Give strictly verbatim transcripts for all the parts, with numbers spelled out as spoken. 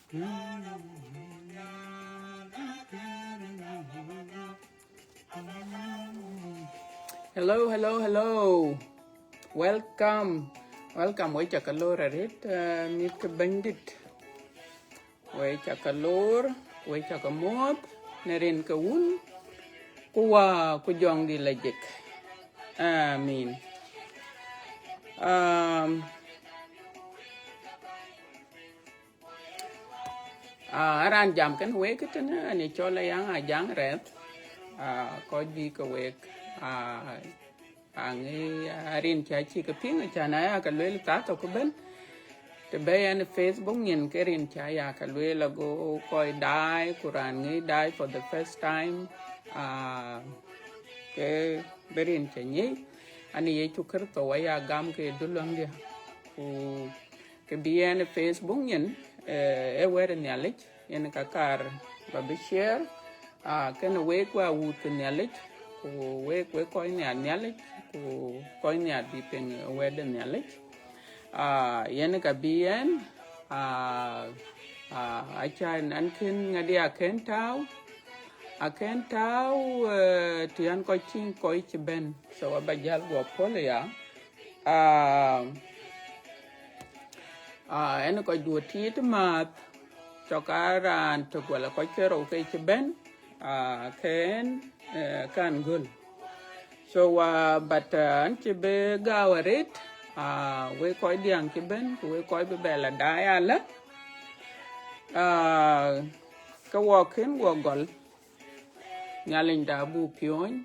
Hello, hello, hello. Welcome. Welcome. Wek ca ke lor arët, uh, mïth ke Bɛ̈nydït. Wek ca ke lor, wek ca ke muɔ̈ɔ̈th, në rin ke Wun, ku Wä, ku Jɔŋdït Lajik. Amin. Um, Ah, raan jam kënë wek tënë, anë cɔl Ayaŋ Ajaŋ Rɛth. Ah, kɔc juëc ke wek, ah, aŋi, ah, rin ca cï ke piŋ, acan aya ke lueel thaa thok ëbën. Të bɛ̈i ɛn Facebook nyin ke rin ca ya ke lueel ago kɔc daai, ku raan ŋic daai for the first time. Ah, ke bï rin ca nyic, anë Yecu Kërtho aya gam ke dulɔŋdiɛ̈. Ku Kë bï ɛn ë Facebook nyin, eh, ë wɛ̈t ë Nhialic, yen ka kaar ba bï share, ah, kënë wek wä wut ke Nhialic, ku wek, wek kɔc nhiar Nhialic, ku kɔc nhiar bï piŋ ë wɛ̈t ë Nhialic. Ah, yen ka bï ɛn, ah, ah, aca ɛn kën ŋadï akën tääu, akën tääu, eh, të yan kɔc tïŋ kɔc cï bɛ̈n, so aba jäl guɔ puɔ̈l aya. Ah, ah, ɛn kɔc duɔ tiit maath, cɔk aa raan tök wala kɔc ke rou ke cï bɛ̈n, ah, ke ɛn, eh, kan göl. So, ah, but, ah, ɛn cï bï gääu arët, ah, wek kɔc diäŋ cï bɛ̈n, ku wek kɔc bï bɛ la daai alä, ah, ke wɔ kën guɔ gɔl. Nhialicda abuk piɔ̈ɔ̈ny,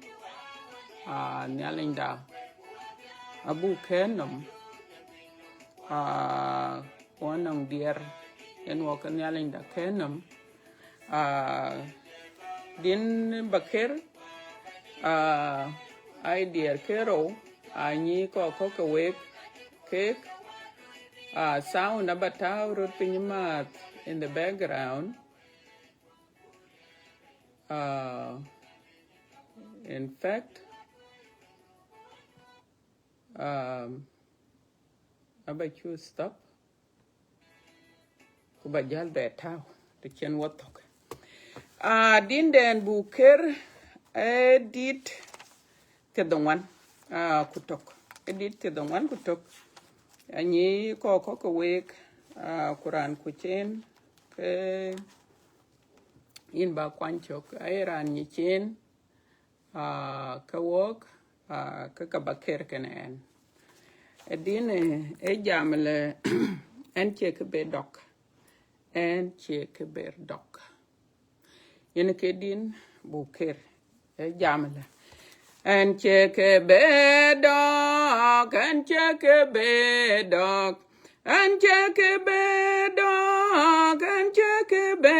ah, Nhialicda abuk kɛ̈n nɔm, ah, wɔ nɔŋ diɛɛr, yen wɔ ke Nhialicda kɛ̈n nɔm. Ah, din Bakër, ah, ai diɛɛr ke rou, ah, nyi kɔc kɔ̈k ke wek, kek, ah, sound aba tääu röt piny maath in the background. Uh, in fact, um, aba cu stop, ku ba jäl bɛ tääu të cïn wɔ thök. Ah, din dɛn Bukër, eh, dit thiërdhoŋuan, ah, ku tök. Eh, dit thiërdhoŋuan ku tök. Anyi kɔc kɔ̈k ke wek, ah, ku raan kuc en, ke yïn ba kuany cök. Aye raan nyic en, ah, ke wɔk, ah, ke ka ba kër kënë ɛn. Ë din, eh, ë jam lë, ɛn cie kë bï dɔk. Ɛn cie kë bï dɔk. Yen ke din Bukër, ë jam lë. Ɛn cie kë bï dɔk, ɛn cie kë bï dɔk. Ɛn cie kë bï dɔk, ɛn cie kë bï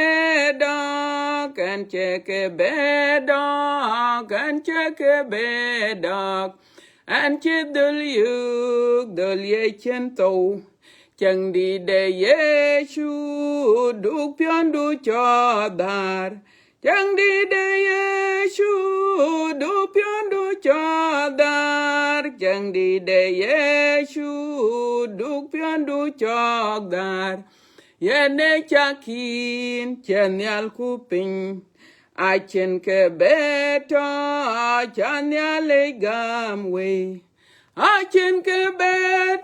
dɔk, ɛn cie kë bï dɔk, ɛn cie kë bï dɔk. Ɛn cï dhöl yök, dhöl ye cïn thou. Cäŋdït de Yecu, duk piɔ̈ndu cɔk dhär. Cäŋdït de Yecu, duk piɔ̈ndu cɔk dhär. Cäŋdït de Yecu, duk piɔ̈ndu cɔk dhär. Yen ë cak yïn cï nhial ku piny. Acïn kë bï tɔ̈, cä Nhialic gäm wei. Acïn kë bï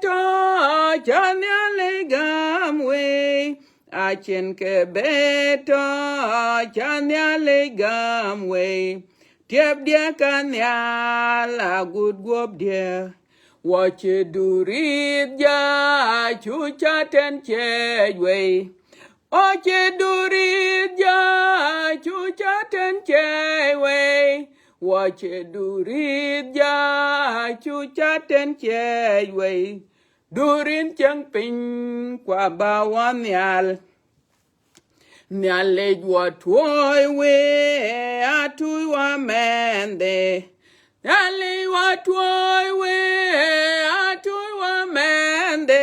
tɔ̈, cä Nhialic gäm wei. Acïn kë bï tɔ̈, cä Nhialic gäm wei. Tiɛpdiɛ̈ ka nhial agut guɔ̈pdiɛ̈. Wɔ cï durit ja, cu cä tɛ̈n ciɛɛc wei. Wɔ cï durit ja, cu cä tɛ̈n ciɛɛc wei. Wɔ cï durit ja, cu cä tɛ̈n ciɛɛc wei. Durin cieŋ piny, ku aba wɔ nhial. Nhialic wɔ tuɔɔi we, atuuc wɔ mɛnhde. Nhialic wɔ tuɔɔi we, atuuc wɔ mɛnhde.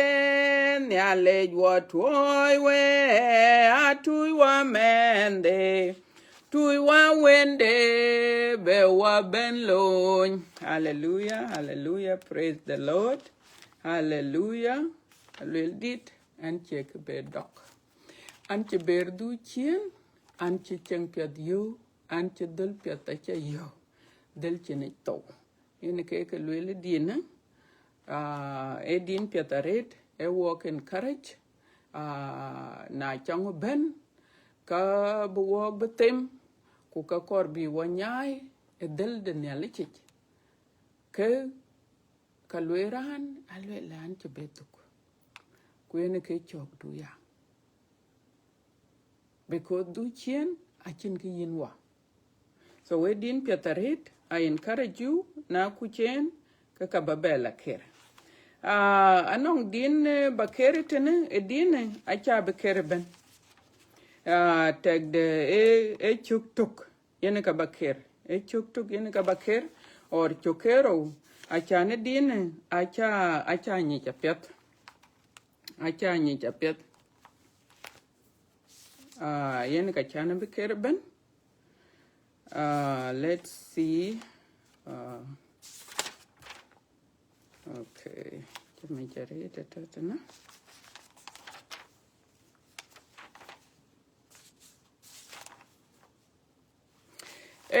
Nhialic wɔ tuɔɔi we, atuuc wɔ mɛnhde. Tuuc wɔ wënde, bï wɔ bɛ̈n loony. Hallelujah, hallelujah, praise the Lord. Hallelujah. Aluel dït, ɛn cie kë bï dɔk. An cï ber dhuk ciëën, an cï ceŋ piɛth yök, an cï dhël piɛth aca yök, dhël cïn yic thou. Yen ke ke lueel ë din, aa, ë din piɛth arëët, ë wɔk encourage, aa, na cäŋ bɛ̈n, ka bï wɔk bï them, ku ka kɔɔr bï wɔ nyaai ë dhël de Nhialic yic. Ke ka lueel raan, alueel an cï ber dhuk. Ku yen ke cɔk du ya. Because dhuk ciëën acïn kë yïn wɔ. So ë din piɛth arëët, I encourage you, na kuc en, ke ka ba bɛ la ker. Ah, anɔŋ din, eh, ba ker tënë, ë din, eh, aca bï ker ëbɛ̈n. Ah, tɛkde ë, ë cök tök, yen ka ba ker. Ë cök tök, yen ka ba ker, or cök kerou, aca në din, eh, aca, aca nyic apiɛth. Aca nyic apiɛth. Ah, yen ka can bï ker ëbɛ̈n. Ah, let's see. Ah, okay. Cï mec arëët ëtëtënë.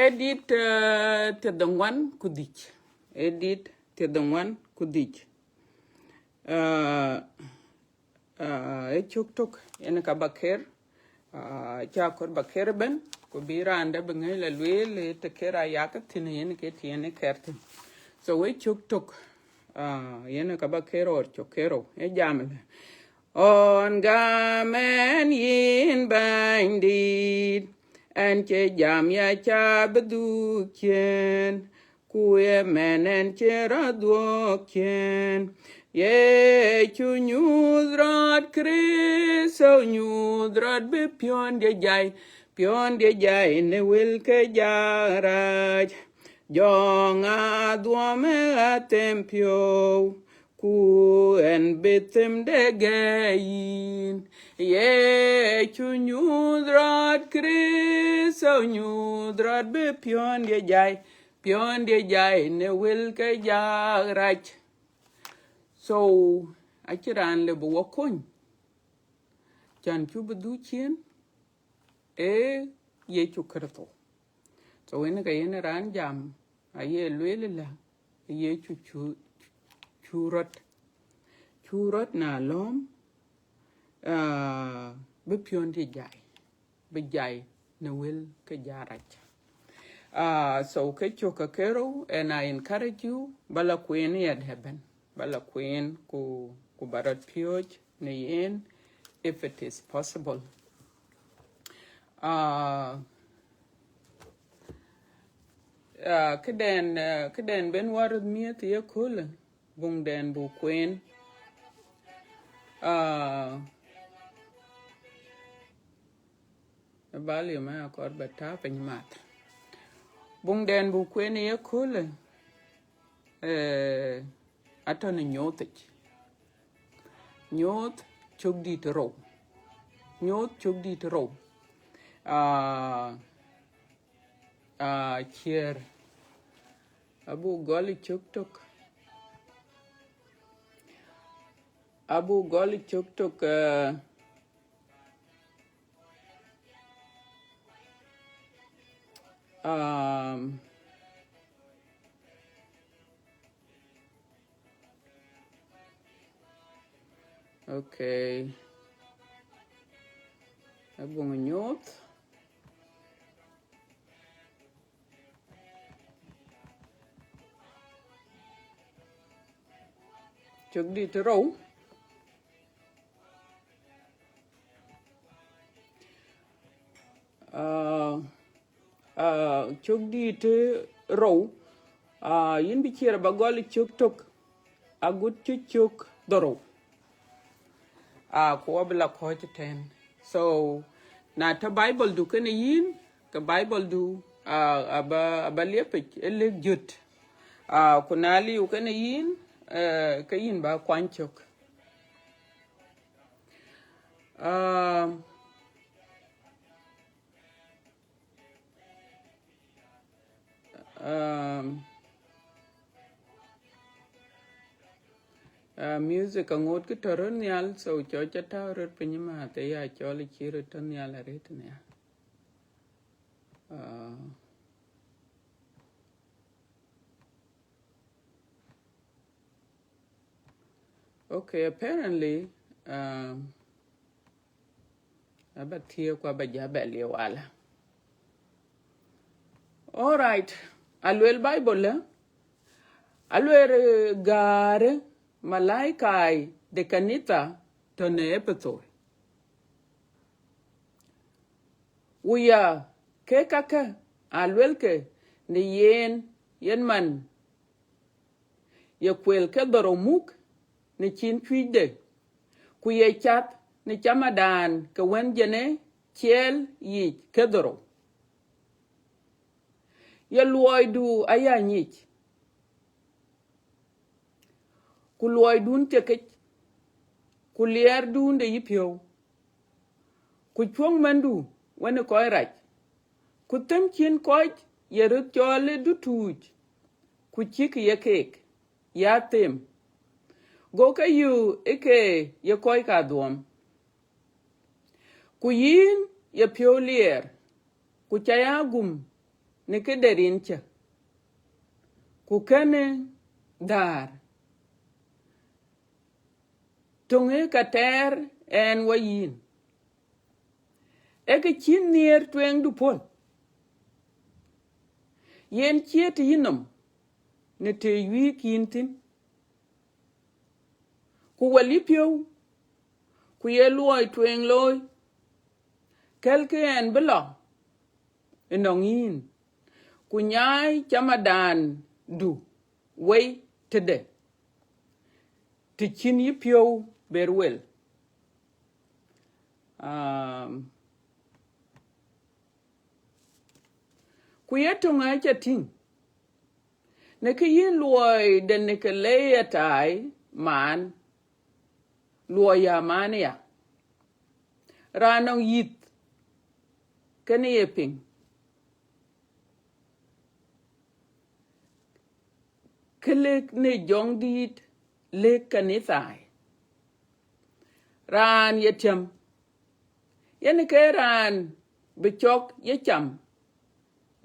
Ë dit, eh, thiërdhoŋuan ku dhïc. Ë dit thiërdhoŋuan ku dhïc. Eh, eh, ë cök tök, yen ka ba ker, ah, ca kɔɔr ba ker ëbɛ̈n, ku bï raan dɛ̈ bï ŋic la lueel, ë të ker aa yak thïn, yen ke të yen ë ker thïn. So ë cök tök, ah, yen ka ba ker or cök kerou, ë jam lë. Ɣɔn gam ɛn yïn Bɛ̈nydït, ɛn cï jam ya ca bï dhuk ciëën, ku ëmɛn ɛn cï rɔt dhuɔ̈k ciëën. Yecu nyuuth rɔt, Kërtho nyuuth rɔt bï piɔ̈ndiɛ̈ jai, piɔ̈ndiɛ̈ jai në wël ke jak rac. Jɔŋ adhuɔ̈m ë athem piɔ̈u, ku ɛn bï them de gɛ̈i yïn. Yecu nyuuth rɔt, Kërtho nyuuth rɔt bï piɔ̈ndiɛ̈ jai, piɔ̈ndiɛ̈ jai në wël ke jak rac. So, acïn raan lëu bï wɔ kony, can cuk bï dhuk ciëën, ee Yecu Kërtho. So yen ka yen raan jam, aye lueel la, Yecu cu, cu rɔt, cu rɔt na lɔ̈ɔ̈m, ah, bï piɔ̈ndiɛ̈ jai, bï jai në wël ke jak rac. Ah, so ke cök ke kerou, and I encourage you, ba la kueen ya dɛ̈ ëbɛ̈n, ba la kueen ku, ku ba rɔt piööc në yen, if it is possible. Ah, ah, këden, ah, këden ben wɔ röt miëth ye köölë, buŋden buk kueen. Ah, ë volume ë akɔɔr ba tääu piny math. Buŋden buk kueen ye köölë, eh, atɔ̈ në Nyooth yic. Nyooth cök dït rou. Nyooth cök dït rou. Ah, ah, ciɛɛr. Abuk gɔl ë cök tök. Abuk gɔl ë cök tök, eh, um, okay. Abuŋ Nyooth. Cök dït rou. Ah, ah, cök dït rou. Ah, yïn bï ciɛɛr ba gɔl cök tök agut cï cök dhorou. Ah, ku abï la kɔ̈ɔ̈c ëtɛ̈ɛ̈n. So, na tɔ̈ Bible du kënë yïn, ke Bible du, ah, aba, aba liep yic ë lëk jöt. Ah, ku na liu kënë yïn, eh, ke yïn ba kuany cök. Ah, Um, Uh, music aŋot kë tɔ̈ röt nhial, so cɔk ca tääu röt piny ëmääth, ë ya cɔl ë cï röt tɔ̈ nhial arëët nhial. Uh, okay, apparently, um, aba thiëëk ku aba ja bɛ liu ala. All right. Aluel Bible, eh? Aluel, eh, gäärë malaikai de kanitha tɔ̈ në Epetho. Ku ya ke kakë aluelkë në yen, yen man ye kuel ke dhorou muk në cin cuëcde, ku ye cath në camadan ke wën jene ciɛɛl yiic ke dhorou. Ye luɔidu aya nyic, ku luɔidun thiekic, ku liɛɛrdun de yïpiɔ̈u, ku cuɔ̈ŋ mɛndu wën ë kɔc rac, ku them cïn kɔc ye röt cɔl ë dutuuc, ku cïk ye keek ya them, go ke yök ë ke ye kɔc kadhuɔ̈ɔ̈m. Ku yïn ye piɔ̈u liɛɛr, ku ca ya gum në këde rin cä, ku kënë dhäär, töŋ ë ka tɛɛr ɛn wɔ yïn. Ee kë cïn nhiëër tueŋdu puɔ̈l, yen ciët yïnɔm në të wïïk yïn thïn. Ku wɛl yïpiɔ̈u, ku ye luɔi tueŋ looi, kɛ̈lkï ɛn bï lɔ ënɔŋ yïn, ku nyaai camadandu wei tëde, të cïn yïpiɔ̈u ber wel. Um, ku ye töŋ aca tïŋ, në kë yïn luɔi de në kë lei atai maan, luɔi ya maan ya, raan nɔŋ yith kënë ye piŋ, kë lëk në jɔŋdït lëk kanithai. Raan ye tiam, yen ke raan bï cɔk ye cam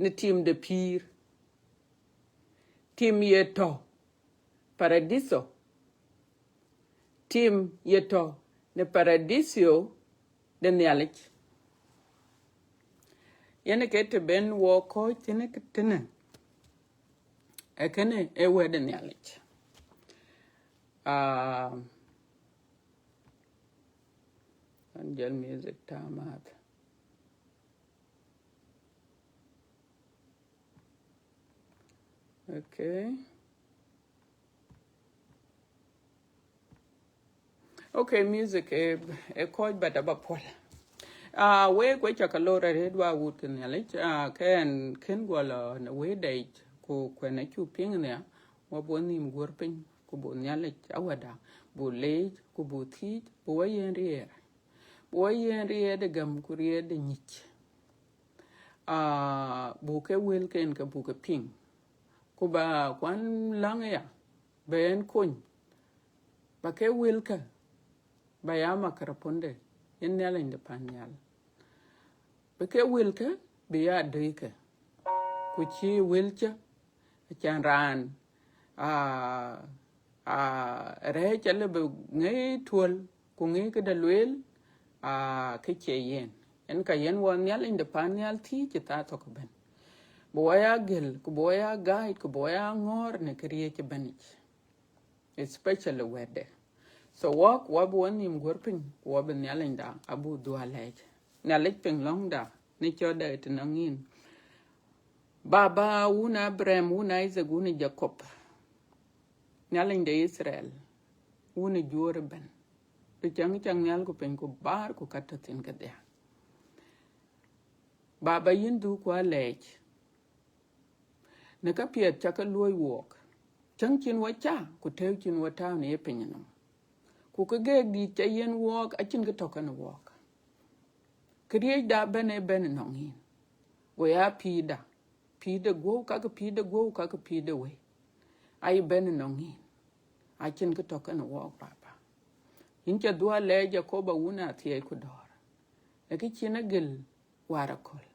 në tim de pïïr, tim ye tɔ̈ Paradiso, tim ye tɔ̈ në Paradiso de Nhialic. Yen ke të ben wɔ kɔ̈ɔ̈c thïn ke tënë, ee kënë ee wɛ̈t de Nhialic. Ah, an jɔl music tääu amääth. Okay. Okay, music, eh, eh, kɔc, but aba puɔl. Ah, wek, wek ca ke lor arëët wa wut ke Nhialic. Ah, ke ɛn kën guɔ lɔ në wëëdɛc, ku kuɛn acuk piŋ nia, wa bï wɔ nhïïm guɔ̈r piny, ku bï Nhialic Awäda, bï leec, ku bï thiëëc, bï wɔ yiën riɛɛr. Bï wɔ yiën riɛɛr de gam, ku riɛɛr de nyic. Ah, buk ke wëlken ke buk ke piŋ. Ku ba kuan läŋ ya, bɛ en kony. Ba ke wëlkä, ba ya makaraponde, yen Nhialic de pan nhial. Bï ke wëlkä, bï ya döikë. Ku cï wëlcä, acan raan, ah, ah, rɛɛc alë bï ŋëi tuɔl, ku ŋëi këde lueel, ah, kë cie yen. Yen ka yen wɔ Nhialic de pan nhial thiëëc cï thaa thok ëbɛ̈n. Bï wɔ ya gël, ku bï wɔ ya guide, ku bï wɔ ya ŋɔ̈ɔ̈r në këriëëc ëbɛ̈nic. Especially wɛ̈tde. So wɔk, wɔ bï wɔ nhïïm guɔ̈r piny, ku wɔ bï Nhialicda abuk dhuɔl lɛɛc. Nhialic piŋ lɔ̈ŋda, në cɔ̈tda ë tënɔŋ yïn. Baba, wun Abraham, wun Isaac, wun Jacob. Nhialic de Israel, wun Juöör ëbɛ̈n. Du cäŋ cäŋ nhial ku piny ku bäär ku ka tɔ̈ thïn kedhie. Baba, yïn dhuk ku alɛɛc. Në ka piɛth ca ke luɔ̈i wuɔɔk. Cäŋ cïn wɔ ca, ku tɛ̈ɛ̈u cïn wɔ tääu në ye piny nɔm. Ku kë geek dït ca yiën wuɔɔk, acïn kë tɔ̈ kenë wuɔɔk. Këriëëcda bɛ̈n ë bɛ̈n ënɔŋ yïn. Go ya pïïrda, pïïr de guɔ̈u, kakë pïïr de guɔ̈u, kakë pïïr de wëi. Aye bɛ̈n ënɔŋ yïn. Acïn kë tɔ̈ kenë wɔɔk, Baba. Yïn ca dhuɔ̈k lɛɛc Jakoba wun athiɛɛi ku dɔ̈ɔ̈r, ë kë cïn agël wäär aköl,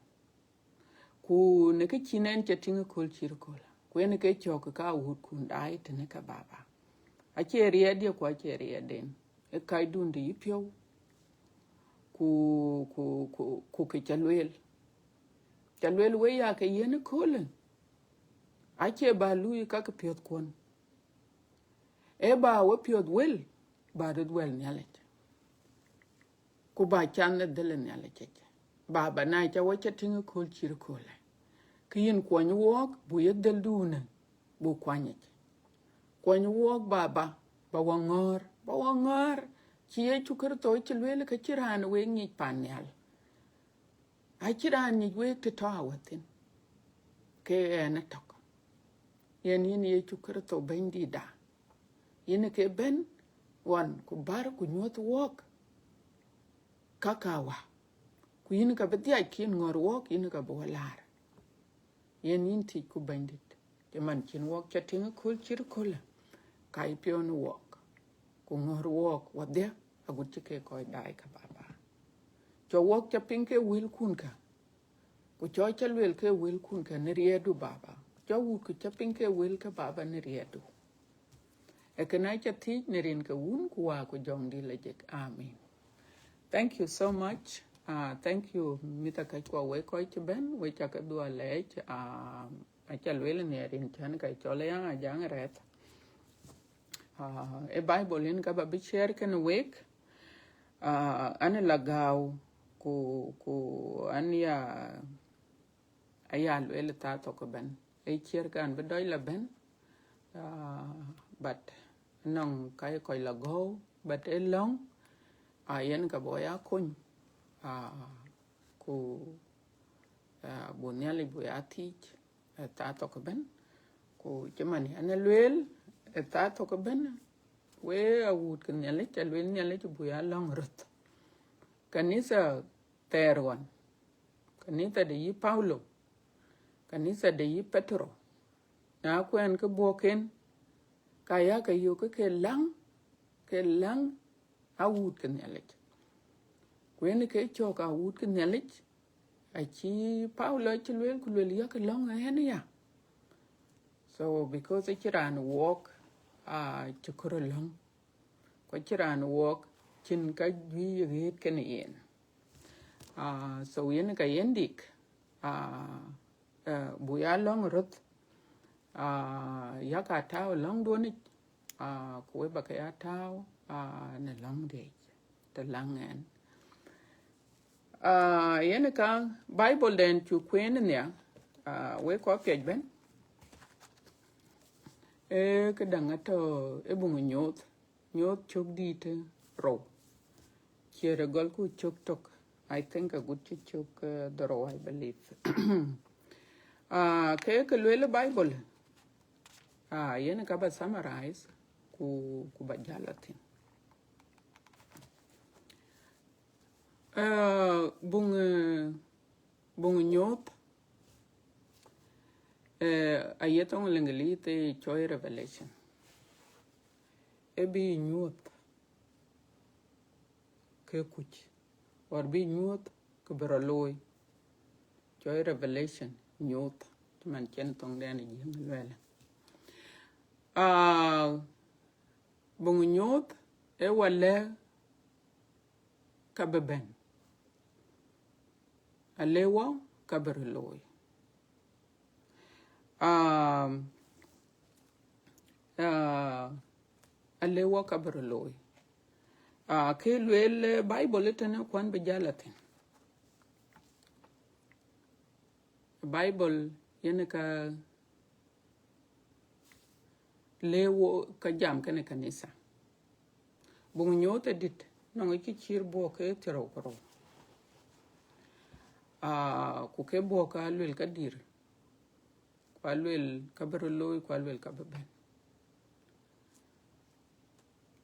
ku në kë cïn ɛn ca tïŋ ë kööl cït kööl, ku yen ke cɔ̈k ka awuutkun daai tënë ke, Baba. Acie riɛɛtdiɛ̈ ku acie riɛɛtden, ë kacdun de yïpiɔ̈u, ku, ku, ku, ku kë ca lueel. Ca lueel wek ya ke yen ëköölë, acie ba luui ka ke piɔ̈thkuɔn, ee ba we piɔ̈th wël, ba röt wɛl Nhialic, ku ba cath në dhël ë Nhialic yic. Baba, na ca we ca tïŋ ë kööl cït köölë, ke yïn kuɔny wɔɔk, buk ye dhëldun ë, buk kuany yic. Kuɔny wɔɔk, Baba, ba wa ŋɔ̈ɔ̈r, ba wa ŋɔ̈ɔ̈r, cï Yecu Kërtho cï lueel ke cïn raan wek ŋic pan nhial. Acïn raan ŋic wek të tɔ̈ awäthïn, ke ɣɛn ëtök. Yen yïn Yecu Kërtho Bɛ̈nydïtda, yïn ke bɛ̈n ɣɔn ku bär ku nyuɔ̈th wɔɔk ka ka wa, ku yïn ka bï dhiac kïn ŋɔ̈ɔ̈r wɔɔk, yïn ka bï wa laar. Yen yïn thiëcku Bɛ̈nydït, cï man cïn wɔɔk ca tïŋ ë kööl cït köölë, ka yïpiɔ̈u në wɔɔk, ku ŋɔ̈ɔ̈r wɔɔk wadhiɛ agut cï ke kɔc daai ke, Baba. Cɔk wɔɔk ca piŋ ke wëlkun kä, ku cɔk ca lueel ke wëlkun kä në riɛɛtdu, Baba. Cɔk wuutku ca piŋ ke wël ke, Baba, në riɛɛtdu. Ee kënë aca thiëc në rin ke Wun ku Wät ku Jɔŋdït Lajik. Amen. Thank you so much. Uh, thank you, mïth akëckuɔ, wek kɔc cï bɛ̈n, wek ca ke dhuɔ̈k lɛɛc. Uh, aca lueel në rin cän ka cɔl Ayak Ajaŋ Rɛth. Uh, ë Bible yen ka ba bï share kenë wek. Uh, an la gääu, ku, ku an ya, aya lueel thaa thok ëbɛ̈n. Ë ciɛ̈r kan bï dɔc la bɛ̈n, uh, but nɔŋ ka ye kɔc la gɔ̈u, but ë lɔ̈ŋ, uh, yen ka bï ya kony, uh, ku, uh, buk Nhialic buk ya thiëc, uh, thaa thok ëbɛ̈n. Ku cï man an lueel, uh, thaa thok ëbɛ̈n, wek awuut ke Nhialic, alueel Nhialic buk ya lɔ̈ŋ röth. Kanitha thɛɛr ɣɔn, kanitha de yï Paulo, kanitha de yï Petero, na kuɛɛn ke buɔ̈k ken, ka ya ke yök ke ke läŋ, ke läŋ awuut ke Nhialic. Ku yen ke cɔk awuut ke Nhialic, acï Paulo cï lueel, ku lueel, yak lɔ̈ŋ ë ɣɛn ya. So, because acïn raan wɔɔk, uh, cï kɔɔr lɔ̈ŋ, ku acïn raan wɔɔk cïn ka juëc ɣet kenë yen. Uh, so yen ka yen dik, uh, uh, buk ya lɔ̈ŋ röth, uh, yak a tääu lɔ̈ŋduɔ̈n yic, uh, ku wek ba ke ya tääu, uh, në lɔ̈ŋdiɛ̈ yic, të läŋ ɣɛn. Uh, yen ka Bible den cuk kueen nhial, uh, wek kɔc piɛc bɛ̈n. Ee këdäŋ atɔ̈ ë buŋ Nyooth, Nyooth cök dït rou. Ciɛ̈t ë gɔlku cök tök. I think agut cï cök, uh, dhorou, I believe. Uh, ke ke lueel Bible, uh, yen ka ba summarize, ku, ku ba jäl la thïn. Uh, buŋ, uh, buŋ Nyooth, uh, aye thoŋ Lëŋlïth ë cɔl Revelation. Ë bï nyuɔ̈th ke kuc, or bï nyuɔ̈th ke bï rɔt looi. Cɔl Revelation, nyuɔ̈th, cï man cïn thoŋden ë Jiëŋ lueel. Ah, buŋ Nyooth ë wa lɛ̈k ka bï bɛ̈n, alëu wa ka bï rɔt looi. Um, uh, alëu wa ka bï rɔt looi. Uh, ke lueel, eh, Bible ë tënë kuan bï jäl la thïn. Bible yen ka lëu wo ka jam kenë kanitha. Buŋ Nyooth ë dït, nɔŋ kë cït buɔk ke thiërrou ku rou. Ah, ku ke buɔk ka luel ka dït, ku aluel ka bï rɔt looi, ku aluel ka bï bɛ̈n.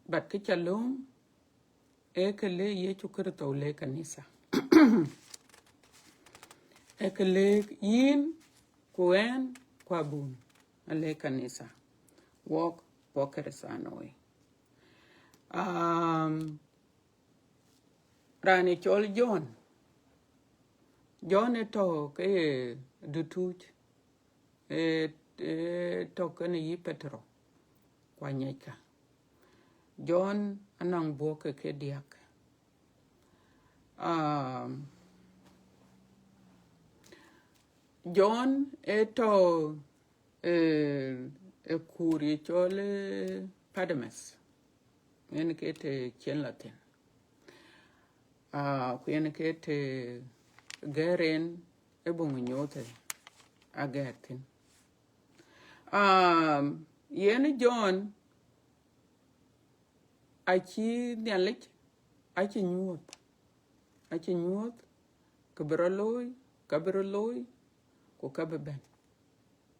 But kë ca lööm, ee kë lëk Yecu Kërtho lëk kanitha. Ee kë lëk yïn, ku ɣɛn, ku abun, alëk kanitha. Wɔk Kuɔ Kërëthänooi. Um, raan ë cɔl John. John ë tɔ̈ ke ye dutuuc, ë, ë tɔ̈ kenë yï Petero, ku aŋiɛckë. John anɔŋ buɔk ke ke diäk. Um, John ë tɔ̈, ë, ë kuur ye cɔl, ë, Patmos, yen ke të cen lɔ thïn. Ah, ku yen ke të gɛ̈ɛ̈r en ë buŋ nyuuth agɛ̈ɛ̈r thïn. Ah, yen John acï Nhialic, acï nyuɔ̈th, acï nyuɔ̈th, kë bï rɔt looi, ka bï rɔt looi, ku ka bï bɛ̈n.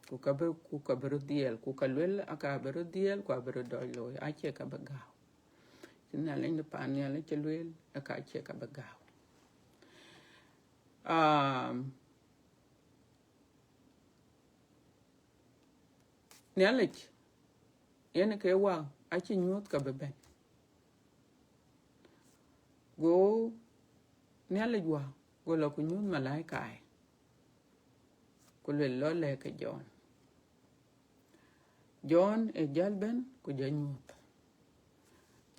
Ku ka bï, ku ka bï rɔt dhiɛl, ku ka luel aka bï rɔt dhiɛl, ku abï rɔt dɔc looi, acie ka bï gääu. Cï Nhialic de paan Nhialic cï lueel, aka cie ka bï gääu. Um, Nhialic, yen ke Wä, acï nyuɔ̈th ka bï bɛ̈n. Go Nhialic Wä, go lɔ ku nyuɔ̈th malaikaai, ku luel lɔ lɛ̈k ke John. John ë jäl bɛ̈n ku jɔ nyuɔ̈th.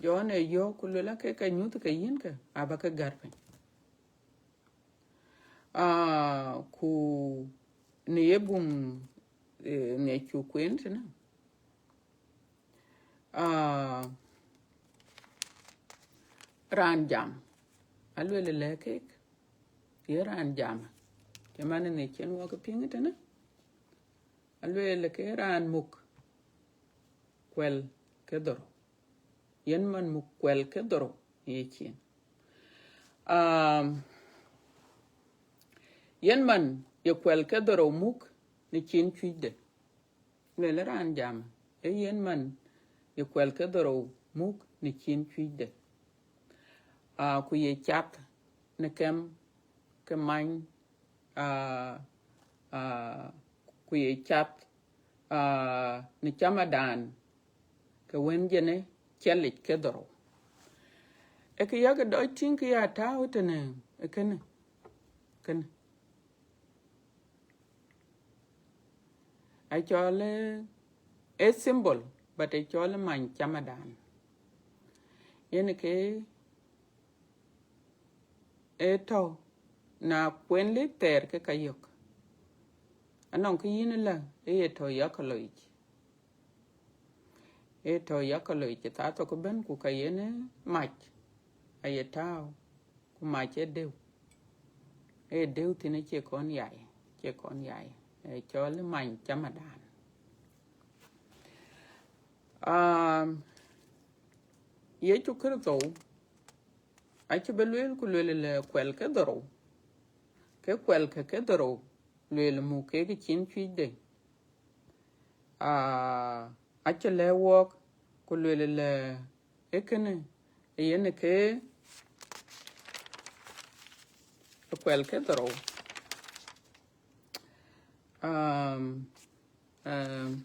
John ë yɔ̈ɔ̈k ku luel, ake ka nyuɔ̈th ke yïn ke, aba ke gär piny. Ah, ku në ye buŋ, eh, në cuk kueen tënë, ah, raan jam, aluel lɛ̈k keek, ye raan jam, cï man në cïn wɔ ke piŋ tënë, aluel ke raan muk kuɛl ke dhorou. Yen man muk kuɛl ke dhorou ye cin. Um, yen man ye kuɛl ke dhorou muk në cin cuëcde. Luel raan jam, ee yen man ye kuɛl ke dhorou muk në cin cuëcde. Ah, ku ye cath në kɛm ke many, ah, ah, ku ye cath, ah, në camadan ke wën jënë ciɛlic ke dhorou. Ee kë yak dɔc tïŋ kë ya tääu tënë, ee kënë, kënë. Acɔl, eh, a symbol, but acɔl many camadan. Yen ke ë tɔ̈, na kuen lip thɛɛr ke ka yök. Anɔŋ kë yïn lä, ë ye tɔ̈ yakaloic. Ë tɔ̈ yakaloic, cï thaa thok ëbɛ̈n, ku ka yen ë mac, aye tääu, ku mac ë dëu. Ë dëu thïn, acie kɔn yai, acie kɔn yai. Ë cɔl many camadan. Um, Yecu Kërtho acï bï lueel, ku lueel lɛ kuɛl ke dhorou, ke kuɛl ke ke dhorou, lueel muk kek cin cuëcde. Ah, acï lɛ̈k wɔɔk, ku lueel lɛ ee kënë, ee yen ke kuɛl ke dhorou. Um, um,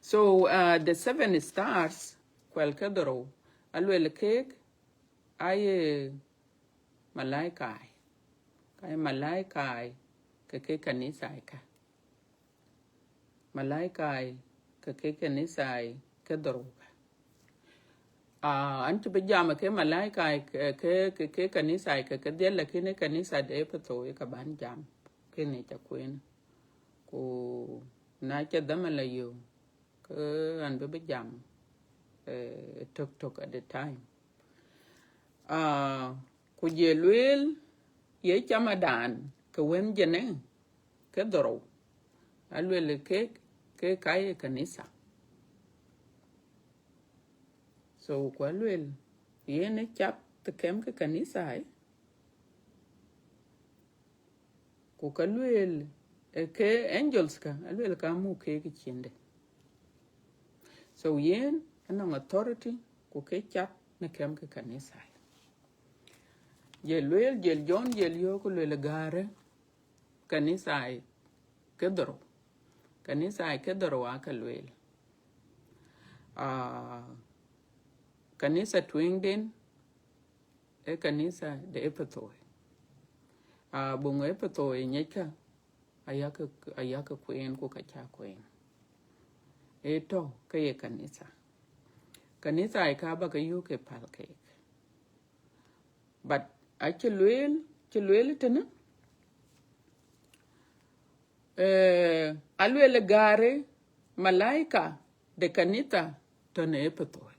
so, uh, the seven stars, kuɛl ke dhorou, aluel keek aye malaikai, ka ye malaikai ke ke kanithai ka. Malaikai ke ke kanithai ke dhorou ka. Ah, an cï bï jam ke malaikai ke, ke, ke, ke kanithai ke, ke dhiɛl, lakini kanitha de Epetho ye ka ban jam, kënë ca kuen. Ku na ca dhaman la yök, ke an bï bï jam, eh, tök tök at the time. Ah, ku jɔ lueel ye camadan ke wën jënë ke dhorou, aluel ke, ke ka ye kanitha. So, ku aluel, yen ë cath kɛm ke kanitha, eh? Ku ka lueel, eh, ke angels ka, aluel ka muk keek cinde. So, yen anɔŋ authority, ku ke cath në kɛm ke kanitha. Jɔ lueel, jɔ John, jɔ yɔ̈ɔ̈k, ku lueel, gäärë kanithai ke dhorou, Kanitha ke dhorou aa ke lueel. Ah, kanitha tueŋden ee kanitha de Epethoi. Ah, buŋ Epethoi ë nyiɛckë, ayakë, ayakë kueen ku ka cä kueen. Ee tɔ̈ ke ye kanitha. Kanitha ë ka ba ke yök ke päl keek. But acï lueel, cï lueel tënë, eh, alueel gäärë malaika de kanitha tɔ̈ në Epethoi.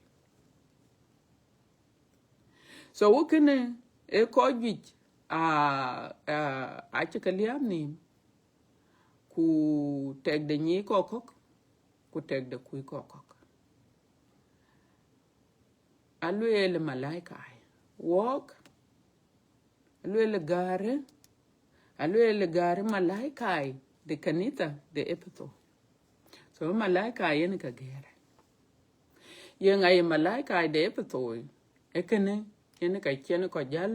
So wɔ kënë ee kɔc juëc, ah, ah, acï ke liääp nïïm, ku tɛk de nyic kɔc kɔ̈k, ku tɛk de kuc kɔc kɔ̈k. Alueel malaika wɔɔk, alueel gäärë, alueel gäärë malaika de kanitha de Epethoi. So malaika yen ka gɛ̈ɛ̈rë. Ye ŋa ye malaika de Epethoi? Ee kënë yen ka cïn kɔc jäl,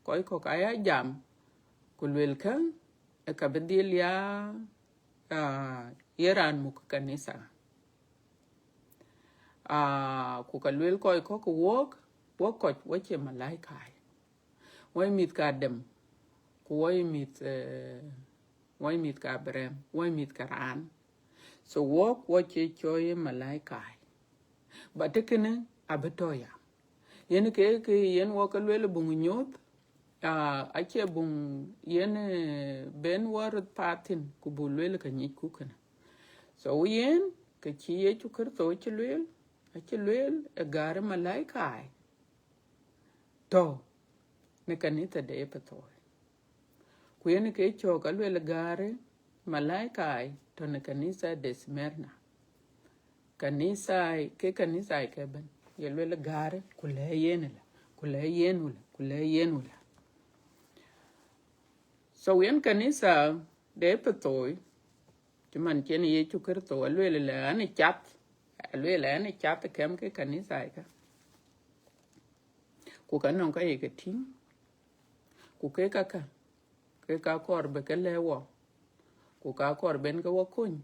kɔc kɔ̈k aya jam, ku luelkë, ee ka bï dhil ya, ah, ye raan muk kanitha. Ah, ku ka lueel kɔc kɔ̈k ke wɔɔk, wɔk kɔc wɔ cie malaika. Wɔ mïth ka Adam, ku wɔ mïth, eh, wɔ mïth ka Abraham, wɔ mïth ka raan. So wɔk wɔ cie cɔɔi malaika. But kënë abï tɔ̈ ya. Yen ke, ke yen wɔ ke lueel buŋ nyuɔɔth, ah, acie buŋ yen, eh, ben wɔ röt path thïn, ku buk lueel ka nyicku kënë. So yen, ke cï Yecu Kërtho cï lueel, acï lueel ë gäärë malaika tɔ̈ në kanitha de Epethoi. Ku yen ke cɔk alueel gäärë malaika tɔ̈ në kanitha de Smyrna. Kanitha, ke kanitha ke bɛ̈n, ye lueel gäärë, ku lɛ̈k yen ëlä, ku lɛ̈k yen ëlä, ku lɛ̈k yen ëlä. So yen kanitha de Epethoi, cï man cïn Yecu Kërtho alueel lɛ an ë cath, alueel an ë cath kɛm ke kanitha kä. Ku ka nɔŋ ka ye ke tïŋ, ku ke kakä, ke ka kɔɔr bï ke lɛ̈k wɔ, ku ka kɔɔr ben ke wɔ kony,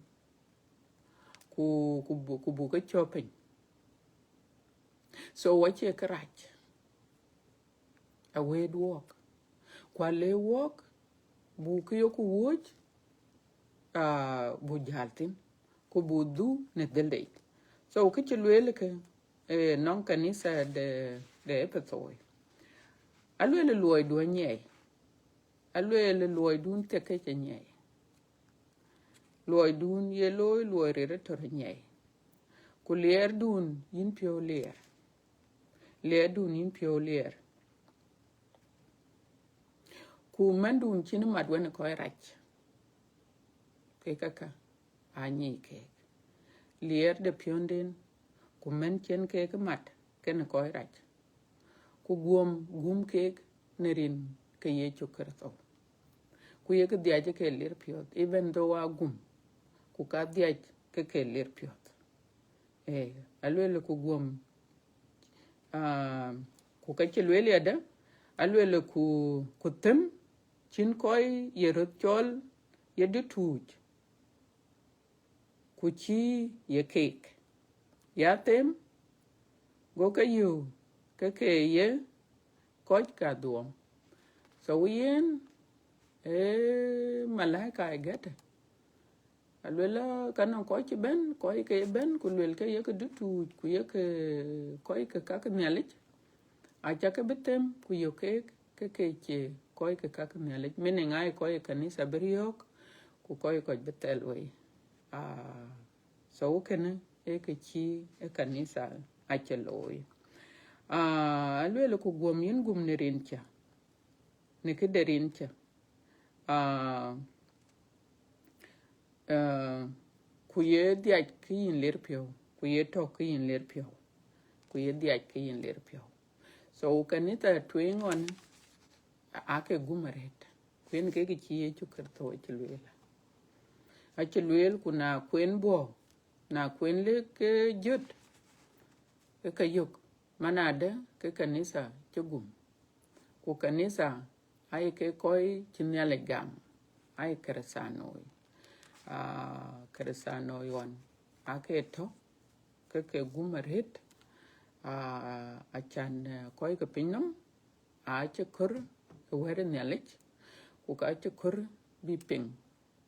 ku, ku bu-, ku buk ke cɔ̈p piny. So wɔ cie kërac, awëët wɔɔk, ku alëk wɔɔk, buk kë yok ku wuɔ̈c, ah, buk jäl thïn, ku buk dhuk në dhël de yic. So kë cï lueel ke, eh, nɔŋ kanitha de, de Epethoi. Alueel luɔidun anyiɛɛi, alueel luɔidun thiekic anyiɛɛi. Luɔidun ye looi luɔi rëër ë tɔ̈r anyiɛɛi. Ku liɛɛrdun yïn piɔ̈u liɛɛr. Liɛɛrdun yïn piɔ̈u liɛɛr. Ku mɛ̈ndun cïn mat wën ë kɔc rac. Ke kakä aa nyic keek. Liɛɛr de piɔ̈nden, ku mɛ̈n cïn keek mat kenë kɔc rac. Ku guɔm, gum keek në rin ke Yecu Kërtho. Ku yek dhiac ke lir piɔ̈th, even though aa gum, ku ka dhiac ke ke lir piɔ̈th. Eh, alueel ku guɔm, ah, ku ka cï lueel yadë, alueel ku, ku them cïn kɔc ye röt cɔl ye dï tuuc, ku cï ye keek ya them, go ke yök ke ke ye kɔc ka dhuɔɔm. So yen, ee, malaika ë gɛ̈të. Alueel ka nɔŋ kɔc cï bɛ̈n, kɔc ke bɛ̈n, ku luelkë yek dï tuuc, ku yek kɔc ke kak Nhialic, aca ke bï them, ku yök keek ke ke cie kɔc ke kak Nhialic, meaning aa kɔc ë kanitha bï riɔ̈ɔ̈k, ku kɔc kɔc bï thɛl wei. Ah, so kënë ee kë cï ë kanitha acï looi. Ah, alueel ku guɔm yïn gum në rin cä, në këde rin cä. Ah, ah, ku ye dhiac ke yïn lir piɔ̈u, ku ye tɔ̈k ke yïn lir piɔ̈u, ku ye dhiac ke yïn lir piɔ̈u. So kanitha tueŋ ɣɔn, ake gum arëët. Ku yen ke kë cï Yecu Kërtho acï lueel. Acï lueel, ku na kuen buɔ̈, na kuen lëk ke jöt, ke ka yök, man adë ke kanitha cï gum. Ku kanitha aye ke kɔc cï Nhialic gam, aye Kërëthänooi. aa, Kërëthänooi ɣɔn aake tɔ̈ ke ke gum arëët, aa, acan, ee, kɔc ke pinynhom acï kɔɔr ë wɛ̈t ë Nhialic, ku ka cï kɔɔr bï piŋ,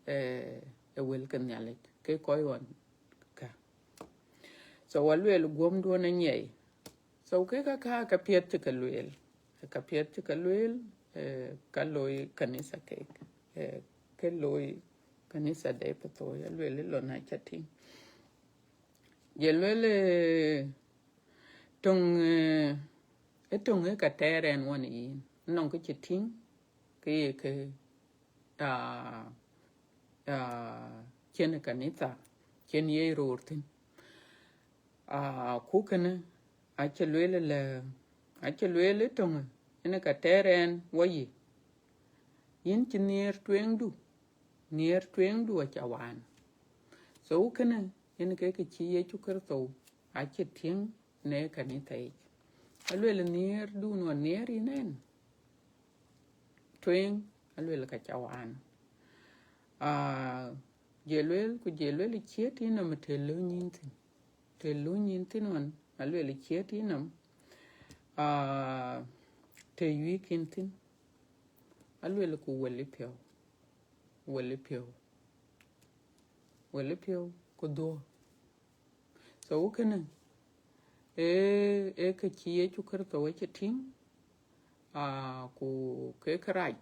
ee, ë wël ke Nhialic, ke kɔc ɣɔn kä. So aluel guɔ̈mduɔ̈n anyiɛi. So kek aa ka, ka piɛth cï ke lueel, ka piɛth cï ke lueel, ee, ka looi kanitha kek, ee, ke looi kanitha de Epetho, aluel ë lon aca tïŋ. Ye lueel, ee, töŋ, ee, ë töŋ ë ka tɛɛr ɛn wɔ në yïn, nɔŋ kë cï tïŋ, ke ye ke, aa, aa, cïn kanitha, cïn ye röör thïn. Aa, ku kënë acï lueel ëlë, acï lueel ë töŋë, yen ka tɛɛr ɛn wɔ yï. Yïn cï nhiëër tueŋdu, nhiëër tueŋdu aca waan. So kënë yen ke kë cï Yecu Kërtho acï tïŋ në kanitha yic. Aluel nhiëërdun wɔ nhiëër yïn ɛn tueŋ, aluel ka ca waan. Aa, je lueel, ku je lueel ciët yïnɔm të luny yïn thïn. Të luny yïn thïn ɣɔn, aluel ciët yïnɔm, aa, të yuiik yïn thïn, aluel ku wël piɔ̈u, wël piɔ̈u, wël piɔ̈u ku dhuɔ̈k. So kënë, ee, ee kë cï Yecu Kërtho acï tïŋ, aa, ku ke kërac,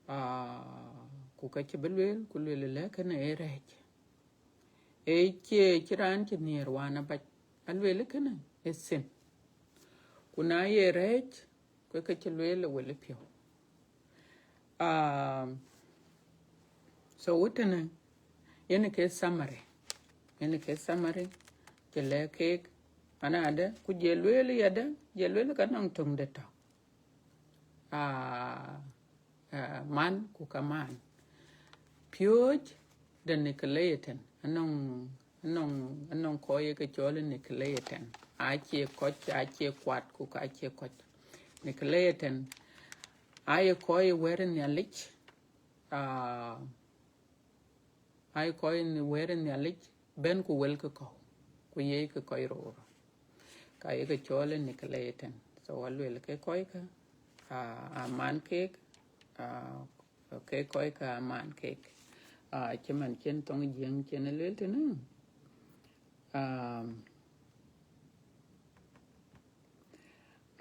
aa, ku ka cï bï lueel, ku lueel ëlë kënë ee rɛ̈ɛ̈c. Ee cie cï raan cï nhiëër waan abac, alueel kënë ee thin. Ku na ye rɛ̈ɛ̈c, ke ka cï lueel ë wël piɔ̈u. Um, so wëtënë, yen ke summary, yen ke summary, cï lɛ̈k keek, anadë, ku je lueel yadë, je lueel ka nɔŋ töŋ de tɔ̈. Aa, aa, man ku ka man. Piööc de Nicolaitan, anɔŋ, anɔŋ, anɔŋ kɔc ye ke cɔl Nicolaitan. Acie kɔc, acie kuat, ku ka acie kɔc. Nicolaitan, aye kɔc ë wɛ̈t ë Nhialic, aa, aye kɔc ë wɛ̈t ë Nhialic bɛ̈n ku wël ke kɔ̈u, ku ye ke kɔc roor. Ka ye ke cɔl ë Nicolaitan. So aluel ke kɔc kä, aa, aman keek, aa, ke kɔc kä aman keek. Aa, cï man cïn thoŋ Jiëŋ cïn ë lueel tënë. Aa,